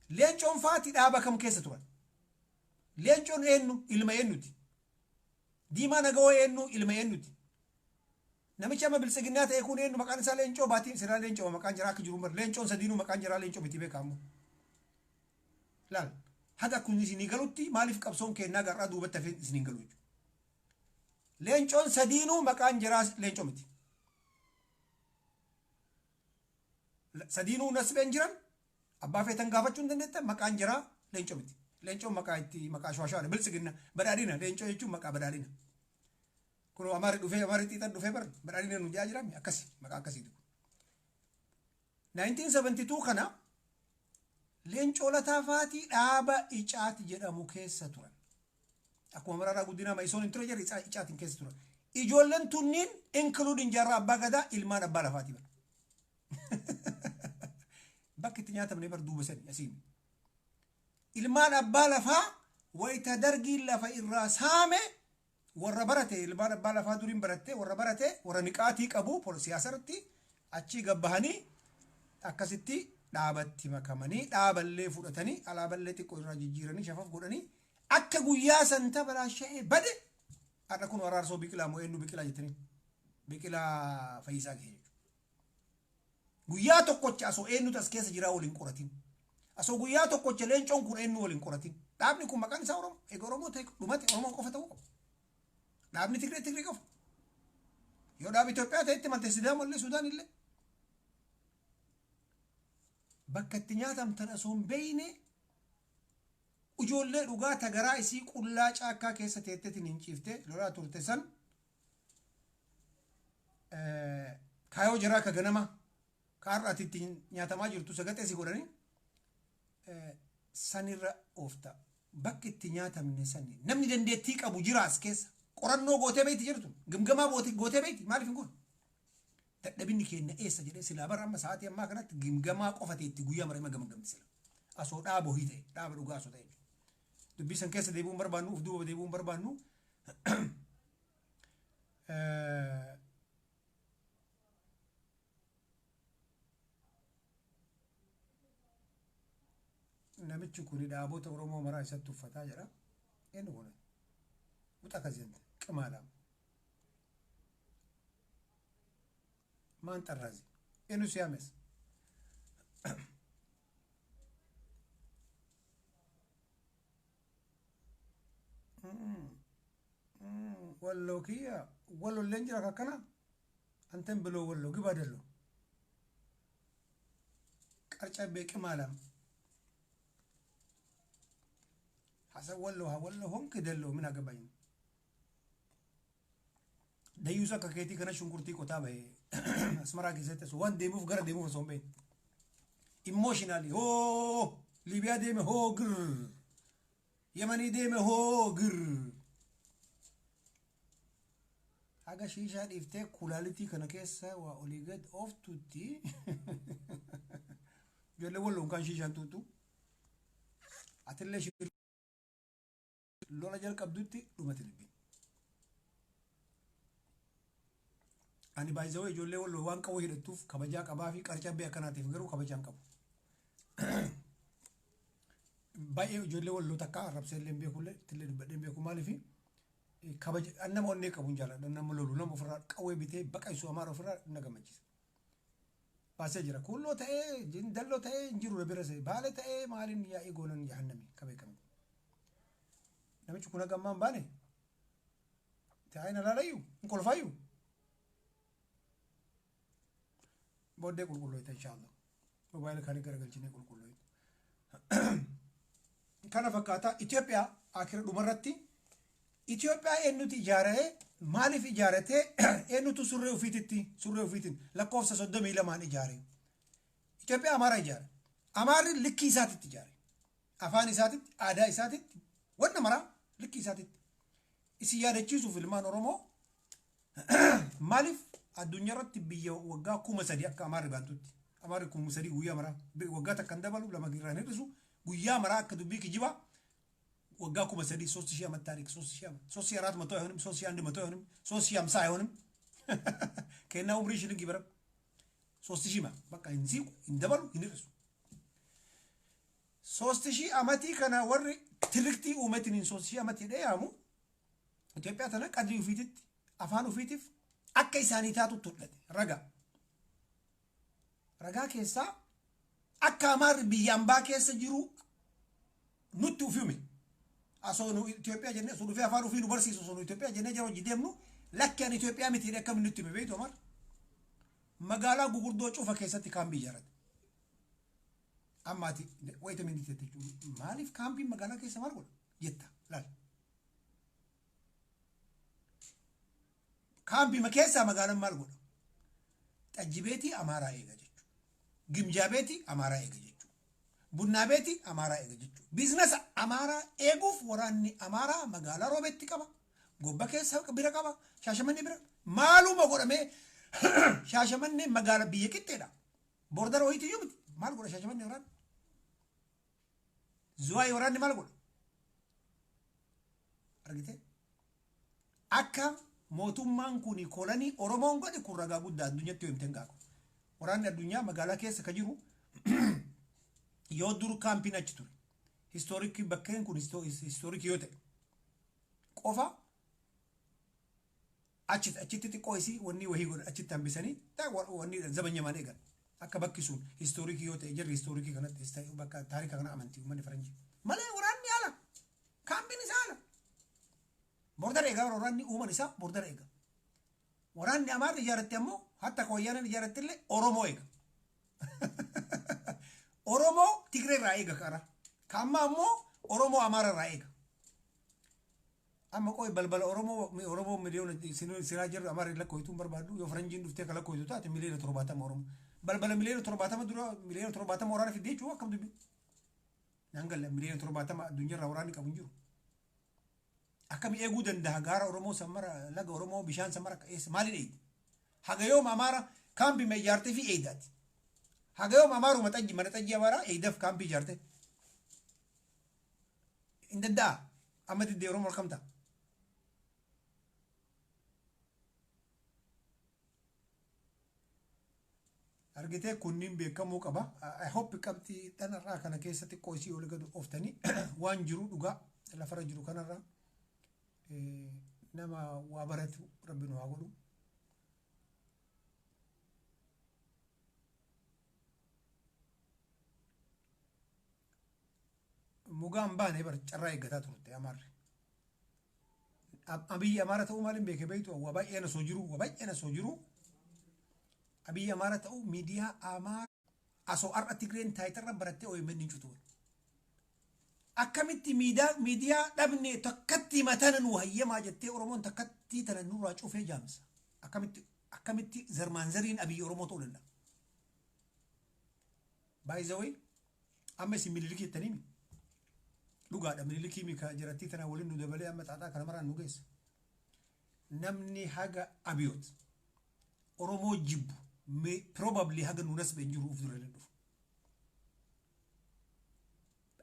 Leencoon faati dhaaba kam keessa turan? Leencoon eenyu? Ilma eenyuti? Diimaa Nagawoo eenyu? Ilma eenyuti? Namichi amma biltsiginnaa ta'e kun eenyu? Maqaan isaa Leencoo Baatii silaa Leencoo maqaan jiraa akka jiru bar Leencoon sadiinuu maqaan jiraa Leencoo miti beekamu. Laal, haga kun isinii galutti maaliif qabsoon kennaa gar'aa duubatti hafee isinii galu jechuudha. Leencoon sadiinuu maqaan jiraa Leencoo miti. Sadiinuu nasbeen jiran, abbaa feetan gaafachuu hin dandeettan, maqaan jiraa Leencoo miti. Leencoon maqaa itti maqaa shawashaadha, biltsiginna badhaadhina. Leencoo jechuun maqaa badhaadhina. Kun Amaarri dhufee, Amaarri xiixan dhufee bar badhaadhina nu jaa jiraami, akkasi maqaa akkasiiti. 1972 kana Leencoo Lataa faatii dhaaba Icaati jedhamu keessa turan. Akkuma Mararaa Guddinaa Ma'isoon hin ture jedhe, Icaatiin keessa turan. Ijoolleen tunniin, including Jaarraa Abbaa Gadaa, ilmaan abbaa lafaati bara. Bakki itti nyaatamne bar duuba sani asiin. Ilmaan abbaa lafaa wayita Dargiin lafa irraa saame, warra barate, ilmaan abbaa lafaa duriin baratte, warra barate, warra niqaatii qabu siyaasa irratti achii gabbahanii akkasitti dhaabatti makamanii, dhaaballee fudhatanii, alaaballee xiqqoo irraa jijjiiranii shafaf godhanii, akka guyyaa san tabalaasha'ee bade. Har'a kun Araarsoo Biqilaa moo eenyu Biqilaa jettanii, Biqilaa Fayyisaa ga'e jechuudha. Guyyaa tokkocha asoo eenyutu as keessa jiraa waliin qoratin. Asoo guyyaa tokkocha Leencoon kun eenyu waliin qoratin. Dhaabni kun maqaan isaa Oromoo. Egaa Oromoo ta'e dhumate, Oromoo qofa ta'uu qaba. Dhaabni Tigree Tigree qofa. Yoo dhaabni Itoophiyaa ta'etti malte, Sidaamoo illee, Sudaan illee. Bakka itti nyaatamtan osoo hin beeyne, ijoollee dhugaa tagaraa isii qullaa caakkaa keessa teetteetiin hin ciifte lolaa turte san, kaayoo jaraa ka ganama ka har'a ati ittiin nyaatamaa jirtu sagaxee si godhanii sanirra oofta. Bakki itti nyaatamne sani namni dandeettii qabu jira as keessa. Qorannoo gootee beekti jirtu, gimgamaa gootee beekti, maaliif hin goone? Dadhabinni keenya eessa jedhee silaa bara amma sa'aatii ammaa kanatti gimgamaa qofa ta'e itti guyyaa mara ima gamagamti sila. Asoo dhaaba hohii ta'e, dhaaba dhugaa asoo ta'e. Dubbii san keessa deebi'uun barbaannu, uf duuba deebi'uun barbaannu. Namichi kun dhaabota Oromoo maraa isatti uffataa jedha. Inni kun uxa kazente qimaalaam. Maan xarraazi? Eenyu si yaames? Walloo kiyya wallolleen jira akkana anten biloo walloo gibaa dalloo qarcabbee qimaalam hasan walloo haa walloo honki dalloo min agabayin dayyuus akka keetii kana shunkurtii qotaa bahe Asmaraa keessatti osoo waan deemuuf gara deemuuf osoo hin beekne. Emotionally hoo Liibiyaa deeme hoo gir, Yemanii deeme hoo gir. Haga shiishaa dhiiftee kulaalitii kana keessa waa olii gad ooftutti, ijoollee walloon kaan shiishaan tuutu atillee lola jalqabdutti dhumate dubbiin. Ani baay'isawee ijoollee walloo waan qawwee hidhattuuf kabajaa qabaa fi qarcabbee akkanaatiif garuu kabajaa hin qabu. Baay'ee ijoollee walloo takka arrabsee illee hin beekullee ittillee dubbadhee hin beeku. Maaliif kabaja nama onnee qabu hin jaalladha, nama lolu, nama ofirraa qawwee bitee baqaysu Amaara ofirraa na gammachiisa. Baasee jira. Kuulloo ta'ee jindalloo ta'ee hin jiru bira see baale ta'ee maaliin yaa'ii goonan jahannami ka beekamte. Namichi kun haga ammaa hin baane taa'ee na laalayyu hin kolfaayyu. Booddee qulqullooyta inshaallah. Mobaayila kaanii garagalchinee qulqullooyta. Kana fakkaataa Itoophiyaa akira dhumarratti Itoophiyaa eenyutu ijaaree, maaliif ijaaratee, eenyutu surree ofiititti surree ofiitiin lakkoofsa 32n ijaare? Itoophiyaa Amaara ijaare. Amaarri likkii isaatitti ijaare. Afaan isaatitti, aadaa isaatitti, wanna maraa likkii isaatitti. Isin yaadachiisuuf, ilmaan Oromoo, maaliif addunyaa irratti biyya waggaa 3000 akka Amaarri baantutti, Amaarri 3000 guyyaa maraa waggaa takka hin dabalu, lama irraa hin hir'isu, guyyaa maraa akka dubbii kijibaa waggaa 3000፣ ሶስት ሺህ ዓመት ታሪክ፣ 3000 ዓመት፣ 3400 አይሆንም፣ 3100 አይሆንም፣ 3050 አይሆንም። ከና umrii shilingii bara 3000 ma bakka hin siiqu, hin dabalu, hin hir'isu. 3000 amatii kana warri tiriktii uumetiin 3000 amatii dheeyaamu Itoophiyaa tana qadrii ufiititti afaan ufiitiif akka isaanii taatutti hodhate. Ragaa keessaa akka Amaarri biyya ambaa keessa jiru nutti ufime. Osoo nu Itoophiyaa jennee, osoo dhufee afaan ofii nu barsiisu, osoo nu Itoophiyaa jennee jara hojii deemnu, lakki ani Itoophiyaa miti jedhee akkamiin nutti hime beektu? Amaar magaalaa gugurdoo cufa keessatti kaampii ijaarrate. Amma ati wayita minti jette jechuun maaliif kaampiin magaalaa keessa maal godha jetta laal. Kaampii keessaa magaalaan maal godha? Xajji beetii Amaaraa eega jechuudha. Gimjaa beetii Amaaraa eega jechuudha. Bunnaa beetii Amaaraa eega jechuudha. Business Amaaraa eeguuf waraanni Amaaraa magaalaa Roobeetti qaba. Gobba keessa bira qaba. Shaashamannee bira. Maaluma godhamee Shaashamannee magaala biyya qixxeedha. Border wayiitu iyyuu miti. Maal godha Shaashamannee waraanni? Zuwaayii waraanni maal godha? Argitee? Akka mootummaan kun kolanii Oromoon godhe kun ragaa guddaa addunyatti yoo himteen gaafa. Waraanni addunyaa magaalaa keessa ka jiru yoo dur kaampiin achi ture. Historic bakkeen kun historic yoo ta'e qofa achi achitti xiqqoo isii wanni wahii godhan achitti hambisanii wanni zabanyamaan eegan. Akka bakki sun historic yoo ta'e jarri historic kanatti bakka taarika kana amantii uummanni faranjii. Malee waraanni haala kaampiin isaa haala. Border eegaa waraanni uuman isaa border eega. Waraanni Amaarri ijaarratte ammoo hatta ka wayyaaneen ijaarratte illee Oromoo eega. Oromoo Tigree irraa eega qara. Ka ammaa ammoo Oromoo Amaara irraa eega. Amma qoy balbala Oromoo, Oromoo miliyoona silaa jirru Amaarri lakkooftuu hin barbaaddu. Yoo faranjiin dhuftee ka lakkooftu taate 70 miliyoona Oromoo. Balbala 70 miliyoona dura 70 miliyoona waraana fidee jechuu akkam dubbi. Naan galle, 70 miliyoona addunyaarraa waraanni qabu hin jiru. Akkami eeguu danda'a gaara Oromoo sammara, laga Oromoo, bishaan sammara eessa maaliin eegdi? Haga yoom Amaara kaampii ma ijaartee fi eegdaati? Haga yoom Amaaruma xajji mana xajjii Amaaraa eegdaaf kaampii ijaarte? Hin danda'a. Amma diddee Oromoo akkam ta'a? Argitee, kunniin beekamuu qaba. I hope qabxii dhanarraa kana keessa xiqqoo isii ol gad ooftanii waan jiru dhugaa lafarra jiru kanarraa nama waa baratu rabbi nu haa godhu. Mugaan baane bar carraa eeggataa turte Amaarri. Abiyyi Amaara ta'uu maaliin beeke beektu? Waa baay'een osoo jiru, waa baay'een osoo jiru Abiyyi Amaara ta'uu miidiyaa Amaara asoo har'a Tigreen taayitarra barattee OMN hin cutu. Akkamitti miidiyaa dhabne takkatti matana nu hayyamaa jettee Oromoon takkatti tana nurraa cufee jaamsa? Akkamitti zarmaanzariin Abiyyi Oromoo ta'uu danda'a? By the way, amma isin Minilikii jettanii mi? Dhugaadha, Minilikii mi ka jirattii tana waliin nu dabalee amma xaaxaa kana maraan nu geessa. Namni haga Abiyoot Oromoo jibbu probably haga nu nasbe hin jiru uf dura hin dhufu.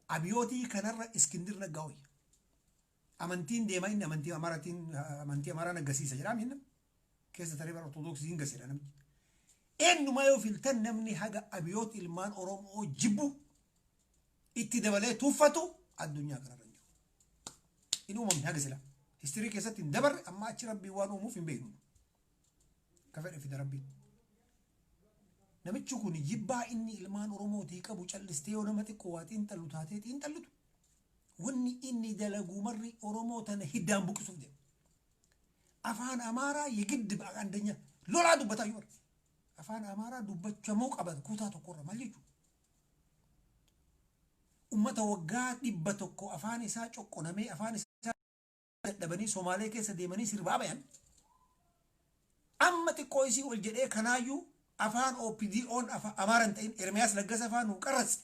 Abiyootii kanarra Iskindir Naggaa wayya. Amantiin deemaa inni amantii Amaaraatiin, amantii Amaaraa naggasiisa jedhaa minna. Keessa taree bara Ortodoksii hin gaseedha namichi. Eenyumaa yoo filtan, namni haga Abiyoot ilmaan Oromoo jibbu itti dabalee tuffatu addunyaa kanarra hin jiru. Hin uumamne haga sila. History keessatti hin dabarre, amma achi Rabbiin waan uumuuf hin beeknu. Ka fedhe fida Rabbiin. Namichi kun jibbaa inni ilmaan Oromootii qabu callistee yoo nama xiqqoo waa xiinxallu taatee xiinxallutu, wanni inni dalaguu marri Oromoo tana hiddaan buqqisuuf deema. Afaan Amaaraa yegiddi andanya lolaa dubbataa jiru. Afaan Amaaraa dubbachamuu qaba kutaa tokkorra maal jechuudha? Ummata waggaa 100 afaan isaa coqqonamee, afaan isaa dadhabanii Somaalee keessa deemanii sirbaa bayan. Amma xiqqoo isii ol jedhee kanaayyuu afaan OPDO'n Amaara hin ta'in Ermiyaas Laggasa afaan nuu qarratse.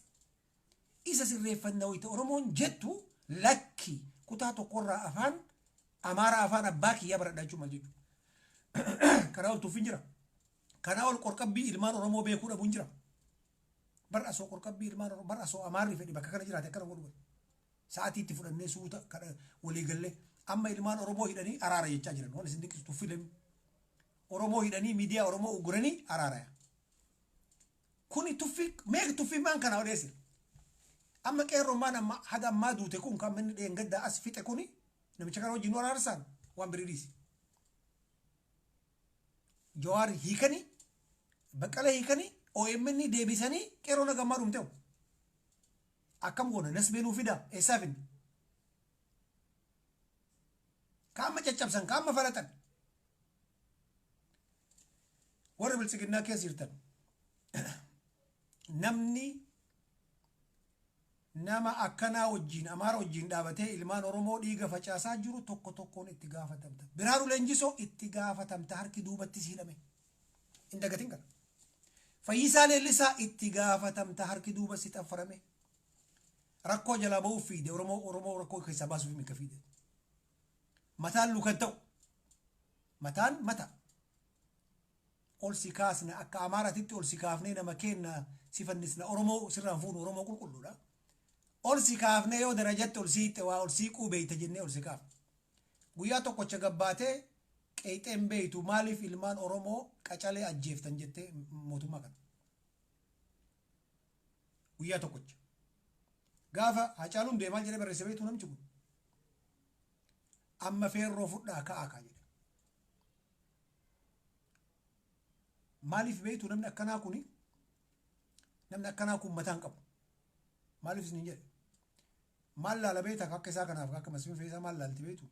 Isa sirreeffanna wayita Oromoon jettu, lakki, kutaa tokkorraa afaan Amaaraa afaan abbaa kiyyaa baradhaa jechuun maal jechuudha? Kanaa ol tuffin jira. Kanaa ol qorqabbii ilmaan Oromoo beekuu dhabuun jira. Bar asoo qorqabbii ilmaan Oromoo, bar asoo Amaarri fedhi bakka kana jiraate akkana godhu. Sa'aatii itti fudhannee suuta walii gallee amma ilmaan Oromoo hidhanii araara jechaa jiran. Waan isin dinqisu tuffii lammi. Oromoo hidhanii, miidiyaa Oromoo ugguranii araara. Kuni tuffii meeqa tuffii maan kana odeesse? Amma qeerroon amma haga ammaa duute kun kan inni dheengaddaa as fixe kuni namicha kana wajjin nu araarsaan waan birii dhiisi. Jawaar hiikanii, Baqqala hiikanii, OMN deebisanii, qeerroon haga ammaa dhumteewu. Akkam goona? Nasbee nuu fidaa, eessaa finna? Ka amma caccabsan, ka amma falaxan. Warri biltsiginnaa keessa jirtan, namni nama akkanaa wajjin, Amaara wajjin dhaabatee ilmaan Oromoo dhiiga facaasaa jiru tokko tokkoon itti gaafatamta. Biraanuu Leenjisoo itti gaafatamta, harki duubatti siidhame. Hin dagatin kana. Fayyisaa Leellisaa itti gaafatamta, harki duuba si xaffarame. Rakkoo jalaa ba'uuf fiide, Oromoo Oromoo rakkoo keessaa baasuuf mika fiide. Mataan lukan ta'u. Mataan mata. Ol si kaasna, akka Amaaratitti ol si kaafnee nama keenna si fannisna, Oromoo sirraan fuunu, Oromoo qulqulluudha. Ol si kaafnee yoo darajatti ol siixxe waa ol siiquu beeyta jennee ol si kaafne. Guyyaa tokkocha gabbaatee qeexeen beeytu maaliif ilmaan Oromoo qacalee ajjeeftan jettee mootummaa kana. Guyyaa tokkocha. Gaafa Hacaaluun du'e maal jedhee barreesse beektu namichi kun? Amma feerroo fudhaa ka'aa kaa jedhe. Maaliif beektu? Namni akkanaa kuni, namni akkanaa kun mataa hin qabu. Maaliif isin jedhe? Maal laala beekta akka isaa kanaaf akka Masfin Feesaa maal laalti beektu?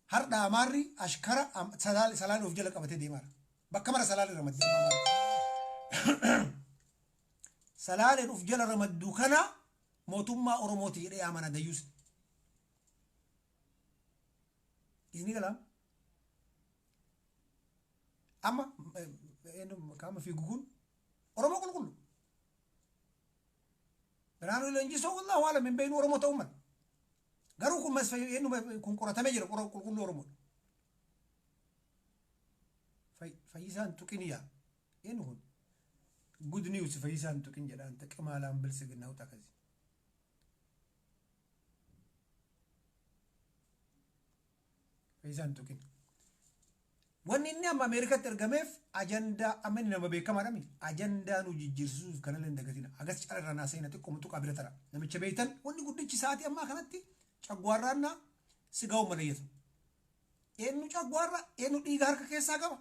Hardha Amaarri ashkara Salaale of jala qabatee deemaara. Bakka mara Salaale ramaddi amma Amaarri. Salaaleen uf jala ramadduu kana mootummaa Oromooti jedhee amana dayyuus. Isinii galaa? Amma qaama fiigu kun Oromoo qulqullu. Birhaanuu Leenjisoo wallaahu alam hin beeknu Oromoo ta'uu mala. Garuu kun kun qoratamee jira qulqulluu Oromoodha. Fayyisaan tuqin yaa eenyu kun good news fayyisaan tuqin jedhaan qimaalaan bilisiginaa uta akkasii. Fayyisaan tuqin. Wanni inni amma Ameerikaatti ergameef ajandaa amma inni nama beekamaadha mi? Ajandaa nu jijjiirsiisuuf kanallee hin dagatina. Agas cala irraa naa seena xiqqoo mutuqaa bira tara. Namicha beektan wanni guddichi sa'aatii ammaa kanatti cagwaarraannaa sigaa'u malayyatu. Eenyu cagwaarra eenyu dhiiga harka keessaa qaba?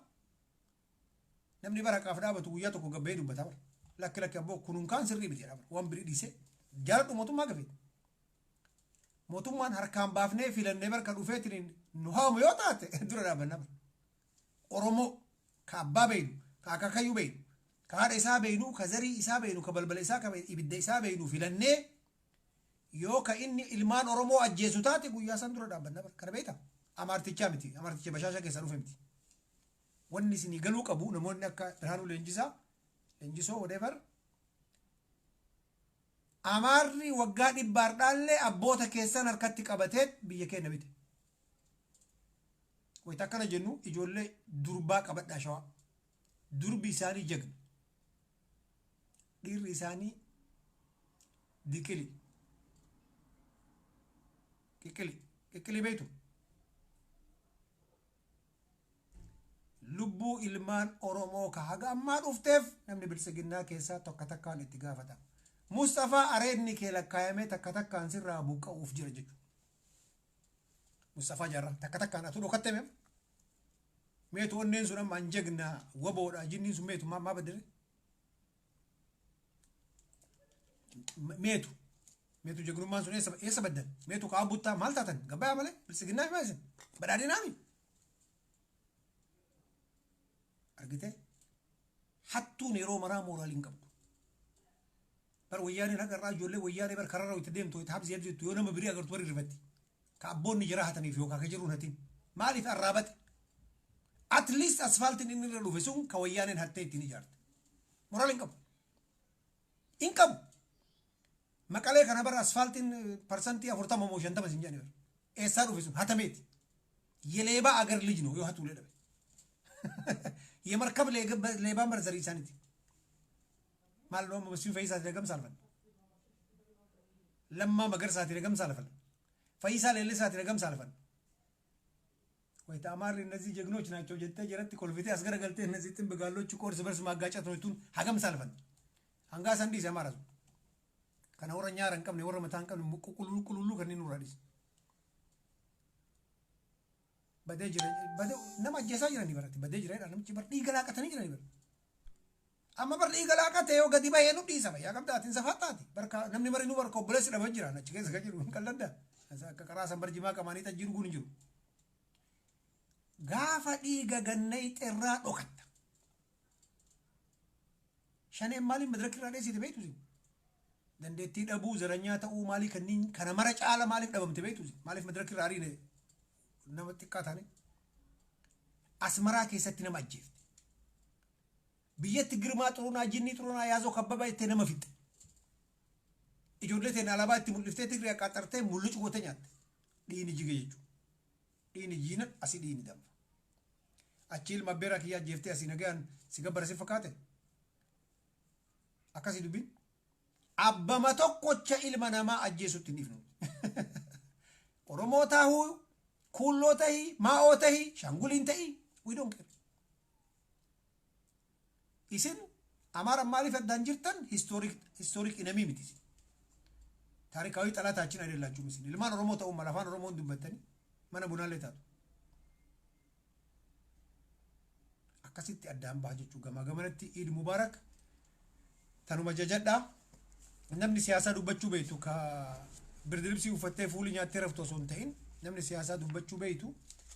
Namni bara qaaf dhaabatu guyyaa tokko gabbee dubbata bara. Lakki lakki abboo kunuun kaan sirrii miti jedha bara. Waan birii dhiisee jaaladhu mootummaa gafeeti. Mootummaan harkaan baafnee filannee barka dhufeetiin nu haamu yoo taate dura dhaabanna bara. Oromoo ka abbaa beeynu, ka akaakayyuu beeynu, ka haadha isaa beeynu, ka zarii isaa beeynu, ka balbala isaa ka ibidda isaa beeynu filannee yoo ka inni ilmaan Oromoo ajjeesu taate guyyaa san dura dhaabbanna bara. Kana beektaa? Amaartichaa miti. Amaarticha bashaasha keessaa dhufe miti. Wanni isinii galuu qabu namoonni akka Birhaanuu Leenjisaa, Leenjisoo whatever Amaarri waggaa dhibbaardhaallee abboota keessan harkatti qabatee biyya keenya bite. Wayita akkana jennu ijoollee durbaa qabadhaa shawaa. Durbi isaanii jagna. Dhiirri isaanii diqili. Qiqqili. Qiqqili beektu? Lubbuu ilmaan Oromoo ka haga ammaa dhufteef namni biltsiginnaa keessaa tokka takkaan itti gaafatama. Mustafaa areedni kee lakkaayamee takka takkaan sirraa buqqa'uuf jira jechuudha. Mustafaa Jaarraa takka takkaan atuu dhokattee meef meetu onneen sun amma anjagna waboodha jinniin sun meetu maa baddere meetu meetu jagnummaan sun eessa eessa baddan meetu kaa buttaa maal taatan gabaa malee biltsiginnaa himaa isin badhaadhinaami argite hattuun yeroo maraa mooraalii hin qabdu. Bar wayyaaneen haga irraa ijoollee wayyaanee bar kararra itti deemtu itti habsi habsi yoo nama birii agartu bari rifatti. Ka abboonni jara hataniif yookaan ka jiruun hatiin. Maaliif arraabate? At least asfaaltiin inni irra dhufe sun ka wayyaaneen hattee ittiin ijaarte. Moraal hin qabu. Hin qabu. Maqalee kana bara asfaaltiin 40% moo 50 sin jedhani bara. Eessaa dhufe sun hatameeti. የሌባ አገር ልጅ ነው yoo hatuulee dhabe. የመርከብ ሌባን bara zarii isaaniiti. Maal dhoo Masfin Fayyisaa gamsa alfan. Lammaa Magarsaati gamsa alfan. Fayyisaa Leellisaati gamsa alfan. ወይታ አማሪ እነዚህ ጀግኖች ናቸው jettee jalatti kolfitee as garagaltee እነዚህ ጥንብ ጋሎች እኮ እርስ በርስ ማጋጨት ነው jechuun hagam saalfan. Hangaa san dhiise amaara sun. Kana warra nyaara hin qabne warra mataa hin qabne qulqulluu qulqulluu kanneen nurraa dhiise. Badee jira badee nama ajjeesaa jiranii baratti badee jira jedha namichi bar dhiiga laaqatanii jiranii bara. Amma bar dhiiga laaqate yoo gadi bahee nu dhiisa fayyaa qabda atiin safattaati. Barka namni mari nu barka obboleessi dhaba jira achi keessa kan jiru hin qalladda. Akka karaa san bar jimaa qamaanii xajjii dhuguun hin jiru. Gaafa dhiiga gannee xirraa dhokatta. Shaneen maaliin madaraka irraa dheessite beektu isin? Dandeettii dhabuu zaranyaa ta'uu maalii kanneen kana mara caala maaliif dhabamte beektu isin? Maaliif madaraka irraa ariine nama xiqqaa taane? Asmaraa keessatti nama ajjeefte. Biyyatti Girmaa Xurunaa Jinnii Xurunaa Yaazoo Kabbabaa jettee nama fixxe. Ijoollee teenya alaabaa itti mul'iftee Tigree qaxartee mul'icu gootee nyaatte. Dhiini jige jechuudha. Dhiini jiina asii dhiini danfa. Achi ilma abbeeraa kiyyaa ajjeeftee asii nagayaan si gabbara si fakkaate. Akkasii dubbiin. Abbama tokkocha ilma namaa ajjeesutti hin dhiifnu. Oromoo taahuu, kuulloo tahii, maa'oo tahii, shanguliin tahii, we don't care. Isin Amaara maaliif addaan jirtan historic enemy miti isin. ታሪካዊ ጠላታችን አይደላችሁም isin. Ilmaan Oromoo ta'uu mala afaan Oromoon dubbattanii mana bunaallee taatu. Akkasitti addaan baha jechuu gamaa gamanatti Iid Mubaarak tanuma jajadhaa. Namni siyaasaa dubbachuu beektu ka birdiribsii uffattee fuulii nyaattee raftu osoo hin ta'in namni siyaasaa dubbachuu beektu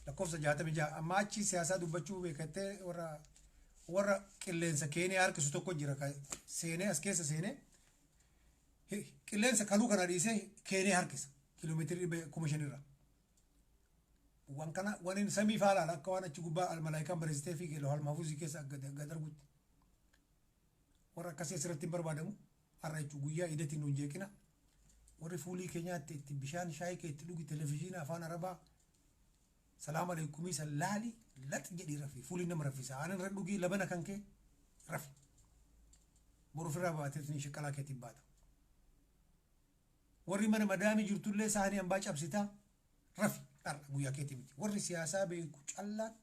lakkoofsa 66 amma achi siyaasaa dubbachuu beekattee warra qilleensa Keeniyaa harkisu tokko jira ka seenee as keessa seenee Qilleensa kaluu kana dhiisee keenee harkisa. Kiiloomeetirii 5,000 irra. Waan kana waan inni samii faa laala akka waan achi gubbaa malaayikaan barreessitee fi lawal mahfuuzii keessa gad argutti. Warra akkasii asirratti hin barbaadamu. Har'a jechuun guyyaa idatiin nuun jeeqina. Warri fuulii keenyaatti itti bishaan shaayii kee itti dhugi, televizyiina afaan Arabaa salaam aleekumii san laali, lax jedhii rafi. Fuulii nama raffisa. Aanan irra dhugii, labana kan kee rafi. Boru ofirraa baatee tuni shaqqalaa keetiin baata. Warri mana madaamii jirtullee saanii hambaa cabsitaa rafi, har'a guyyaa keetii miti. Warri siyaasaa beeku callaan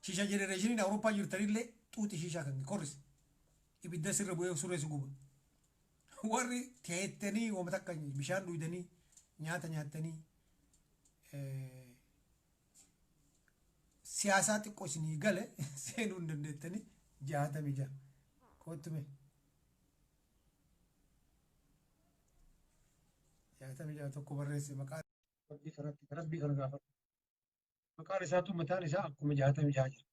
shisha generationiin Awurooppaa jirtanillee xuuxi shishaa kan korrisi. Ibidda sirra bu'ee surree si guba. Warri teettanii wama takka bishaan dhuydanii nyaata nyaattanii siyaasaa xiqqoo isinii gale seenuu hin dandeettanii 66 koottume. 66 tokko barreesse maqaa Rabbii kanatti rabbii kana gaafadhu. Maqaan isaatu mataan isaa akkuma 66 jira.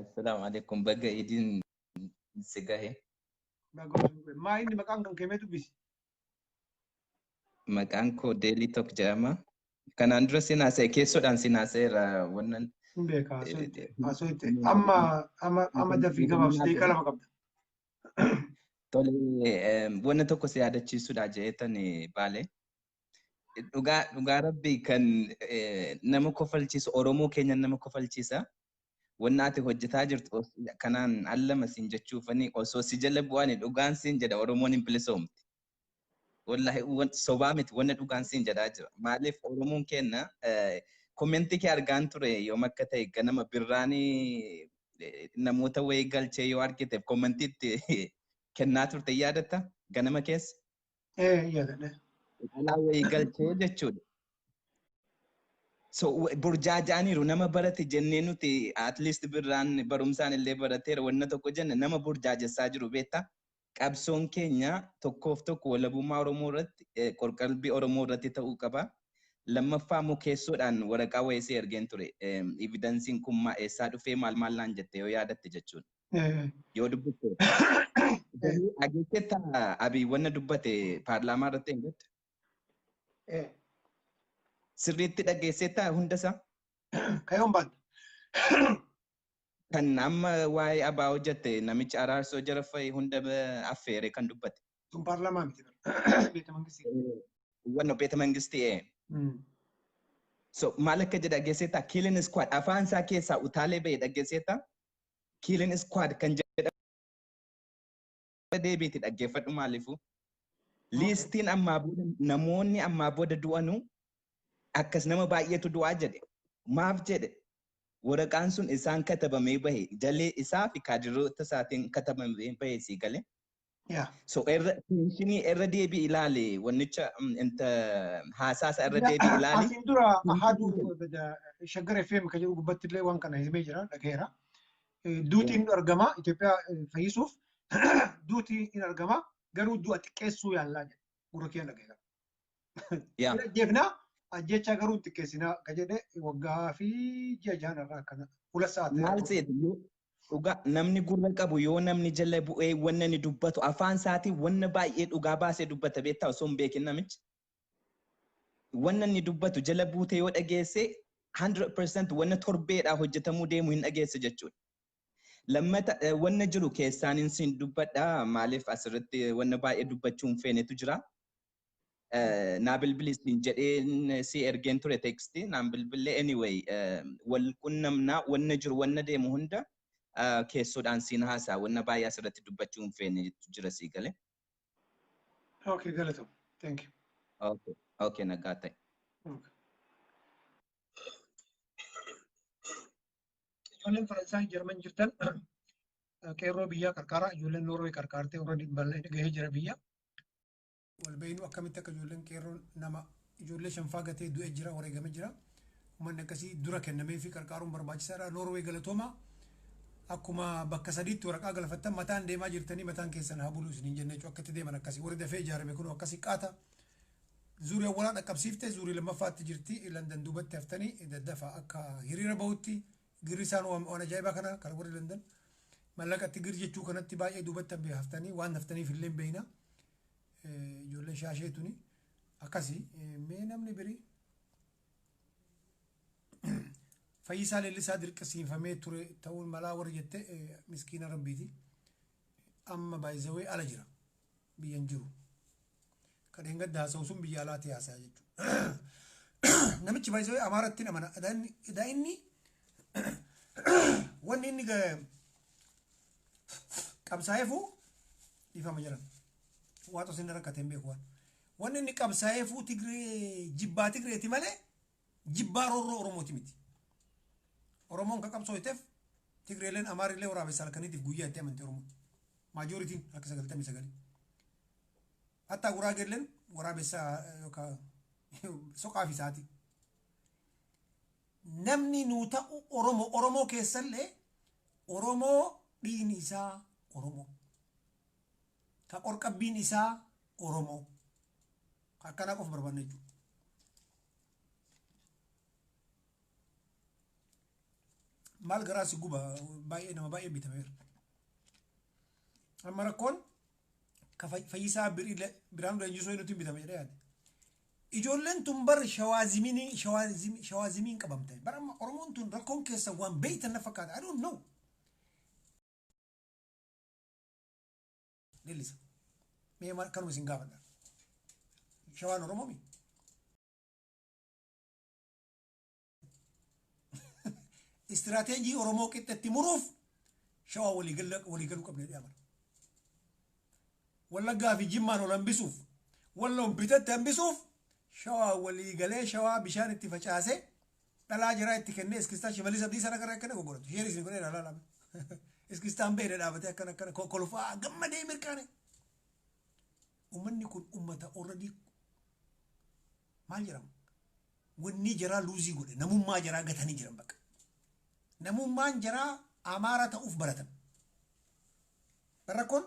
Assalamu alaikum, baga idin si gahe. Maa inni maqaan kan keemee dubbisi? Maqaan koo Deelii Tok jedhama. Kanaan dura sin haasa'e, keessoodhaan sin haasa'eera wannan. Hin beeka, haasoo itti. Amma dafii gabaabsi, daqiiqaa 2 qabda. Tole, wanna tokko si yaadachiisuudha jedheetan baale. Dhugaa dhugaa rabbii kan nama kofalchiisu, Oromoo keenya nama kofalchiisa. Wanna ati hojjetaa jirtu kanaan allama siin jechuufani osoo si jala bu'ani dhugaan siin jedha, Oromoon hin bilisoomti. Wallahi sobaa miti, wanna dhugaan siin jedhaa jira. Maaliif Oromoon keenya commentii kee argaan ture, yoom akka ta'e ganama birraanii namoota wayii galchee yoo argiteef commentiitti kennaa turte, yaadatta ganama keessa? Ee, yaadadhe. Alaa wayii galchee jechuudha. So burjaajaaniiru. Nama barate jennee nuti, at least birraan barumsaan illee barateera, wanna tokko jenne nama burjaajessaa jiru beektaa. Qabsoon keenya tokkoof tokko walabummaa Oromoo irratti, qorqalbii Oromoo irratti ta'uu qaba. Lammaffaa immoo keessoodhaan waraqaa wayii si ergeen ture. Evidenceiin kun eessaa dhufee, maal maal naan jette yoo yaadatte jechuudha. Yoo dubbitte. Dhageessetta Abiy wanna dubbate paarlaamaa irratti hin jette? Sirriitti dhageessetta hundasaa? Kayoon baadda. Kan amma waa'ee abaa hojjette namicha araarsoo jara fa'i hunda affeere kan dubbate. Sun paarlaamaa miti. Beeta mangistii. Wanno beeta mangistii ee. So maal akka jedha dhageessetta? Killing squad afaan isaa keessaa utaalee ba'e dhageessetta? Killing squad kan jedha deebiiti dhaggeeffadhu maaliifu. Listiin ammaa booda namoonni ammaa booda du'anu akkas nama baay'eetu du'aa jedhe. Maaf jedhe? Waraqaan sun isaan katabamee bahe, jalee isaa fi kaadiroota isaatiin katabamee bahe sii galee. So irra tensionii irra deebii ilaali, wannicha inta haasaasa irra deebii ilaali. Asiin dura Ahaduu Shaggar FM kan jedhu gubbatti illee waan kana himee jira, dhagaheera. Duutiin argama Itoophiyaa fayyisuuf, duuti hin argama, garuu du'a xiqqeessuu yaallaa jedhe, gurra kee dhagaheera. Ajjeefnaa ajjechaa garuu xiqqeessinaa kan jedhe waggaa fi ji'a jahan irraa akkana 2 sa'aat. Maal seeti, yoo dhugaa namni gurra qabu, yoo namni jala bu'ee wanna inni dubbatu afaan isaatiin wanna baay'ee dhugaa baasee dubbata beektaa, osoo hin beekin namichi. Wanna inni dubbatu jala buute yoo dhageesse, 100% wanna torbeedhaa hojjetamuu deemu hin dhageesse jechuudha. Lammata wanna jiru keessaan sin dubbadha, maaliif asirratti wanna baay'ee dubbachuu hin feenetu jira. Naa bilbili siin jedheen si ergeen ture textii, naan bilbilee. Anyway, wal qunnamnaa, wanna jiru wanna deemu hunda keessoodhaan siin haasaa, wanna baay'ee asirratti dubbachuu hin feene jira sii galee. Okay, galatoom. Thank you. Okay, nagaa ta'e. Okay. Ijoolleen Faransaay, Jarman jirtan qeerroo biyyaa qarqaara, ijoolleen Noorwee qarqaartee warra gahee jira biyya. Wal beeynu akkamitti akka ijoolleen qeerroon nama ijoollee shanfaa gatee du'e jira, wareegame jira. Uummanni akkasii dura kennamee fi qarqaaruun barbaachisaadha. Noorwee galatooma. Akkuma bakka sadiitti waraqaa galfattan mataan deemaa jirtanii, mataan keessan haa bulu isiniin jenne jechuudha, akkatti deeman akkasii. Warri dafee ijaarame kun akkasii qaata. Zuurii awwalaa dhaqqabsiifte, zuurii lammaffaatti jirti. Landan duubatti haftanii daddafa akka hiriira bahutti girri isaan waan ajaa'ibaa kana kan warri Landan. Mallaqa Tigir jechuu kanatti baay'ee duubatti haftanii waan haftaniif illee hin beekna. Ijoolleen shaashee tuni akkasi. Mee namni birii Fayyisaa Leellisaa dirqisiifamee ture ta'uun malaa warri jette, miskiina rabbiiti. Amma baay'isawee ala jira. Biyya hin jiru. Kan dheengadda haasa'u sun biyya alaatti haasa'a jechuudha. Namichi baay'isawee Amaaratti amana. Daa'inni wanni inni qabsaa'eefu dhiifama jedhan. Waa tosin rakkate hin beeku waan. Wanni inni qabsaa'eefu Tigree, jibbaa Tigreeti malee jibbaa roorroo Oromooti miti. Oromoon kan qabsooteef Tigreeleen Amaarillee waraabessa halkaniitiif guyyaa itti amante Oromoo. Majorityn harka 99. Hatta Guraageelleen waraabessa yookaan soqaa fi isaati. Namni nuu ta'u Oromoo, Oromoo keessallee Oromoo dhiigni isaa Oromoo. Ka qorqabbiin isaa Oromoo. Akkanaa qofa barbaanna jechuudha. Maal garaa si guba, baay'ee nama baay'ee bitameera. Amma rakkoon ka Fayyisaa Biraanuu Leenjisoo nuti bitame jedhee yaade. Ijoolleen tun bar shawaaziminii shawaazimiin qabamte. Bara amma Oromoon tun rakkoon keessa waan beeytan na fakkaata. I don't know. Leellisa. Mee maal kanuma isin gaafadha. Shawaan Oromoo mi? Istiraateejii Oromoo qixxetti muruuf Shawaa waliigaluu qabna jedhee amana. Wallaggaa fi Jimmaan ol hambisuuf, Walloon bitatti hambisuuf, Shawaa waliigalee Shawaa bishaan itti facaasee, dhalaa jaraa itti kennee, iskistaa Shimallis Abdiisaa akkana akkana goggodhatu. Isheen isin godhee ilaalaa lama. Iskistaan beekne dhaabatee akkana akkana kolfaa gammadee mirqaane. Uummanni kun uummata already maal jedhama? Wanni jaraa lose godhe, namummaa jaraa gatanii jiran bakka. Namummaan jaraa Amaara ta'uuf baratan. Rakkoon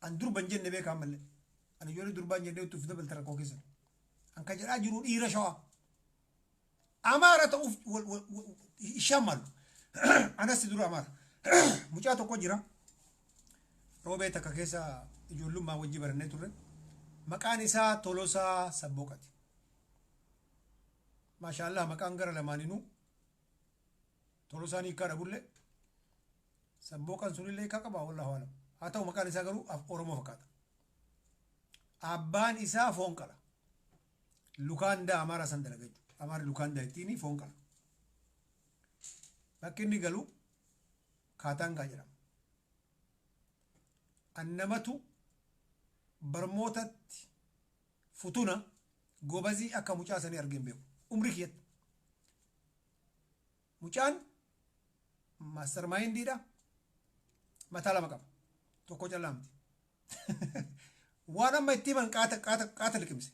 an durban jenne beekaa ammallee. Ani ijoollee durbaan jennee utuuf dabalta rakkoo keessan. An kan jedhaa jiru dhiira Shawaa. Amaara ta'uuf ishaan malu. Anas dura Amaara. Mucaa tokko jira. Roobee takka keessa ijoollummaa wajji barannee turre. Maqaan isaa Tolosaa Sabbooqati. Maashaallah, maqaan gara lamaaninuu Tolosaan hiikaa dhabullee Sabbooqan sunillee hiikaa qaba, wallahu alam. Haa ta'u, maqaan isaa garuu Oromoo fakkaata. Abbaan isaa foon qala. Lukaandaa Amaara san dalaga jechuudha. Amaarri lukaandaa ittiin foon qala. Bakki inni galu Kaataangaa jedhama. Annamatu barmootatti futuna gobazii akka mucaa sanii argee hin beeku. Umrii kiyyatti. Mucaan mastermindiidha. Mataa lama qaba. Tokko callaa miti. Waan amma itti himan qaata qaata qaata liqimse.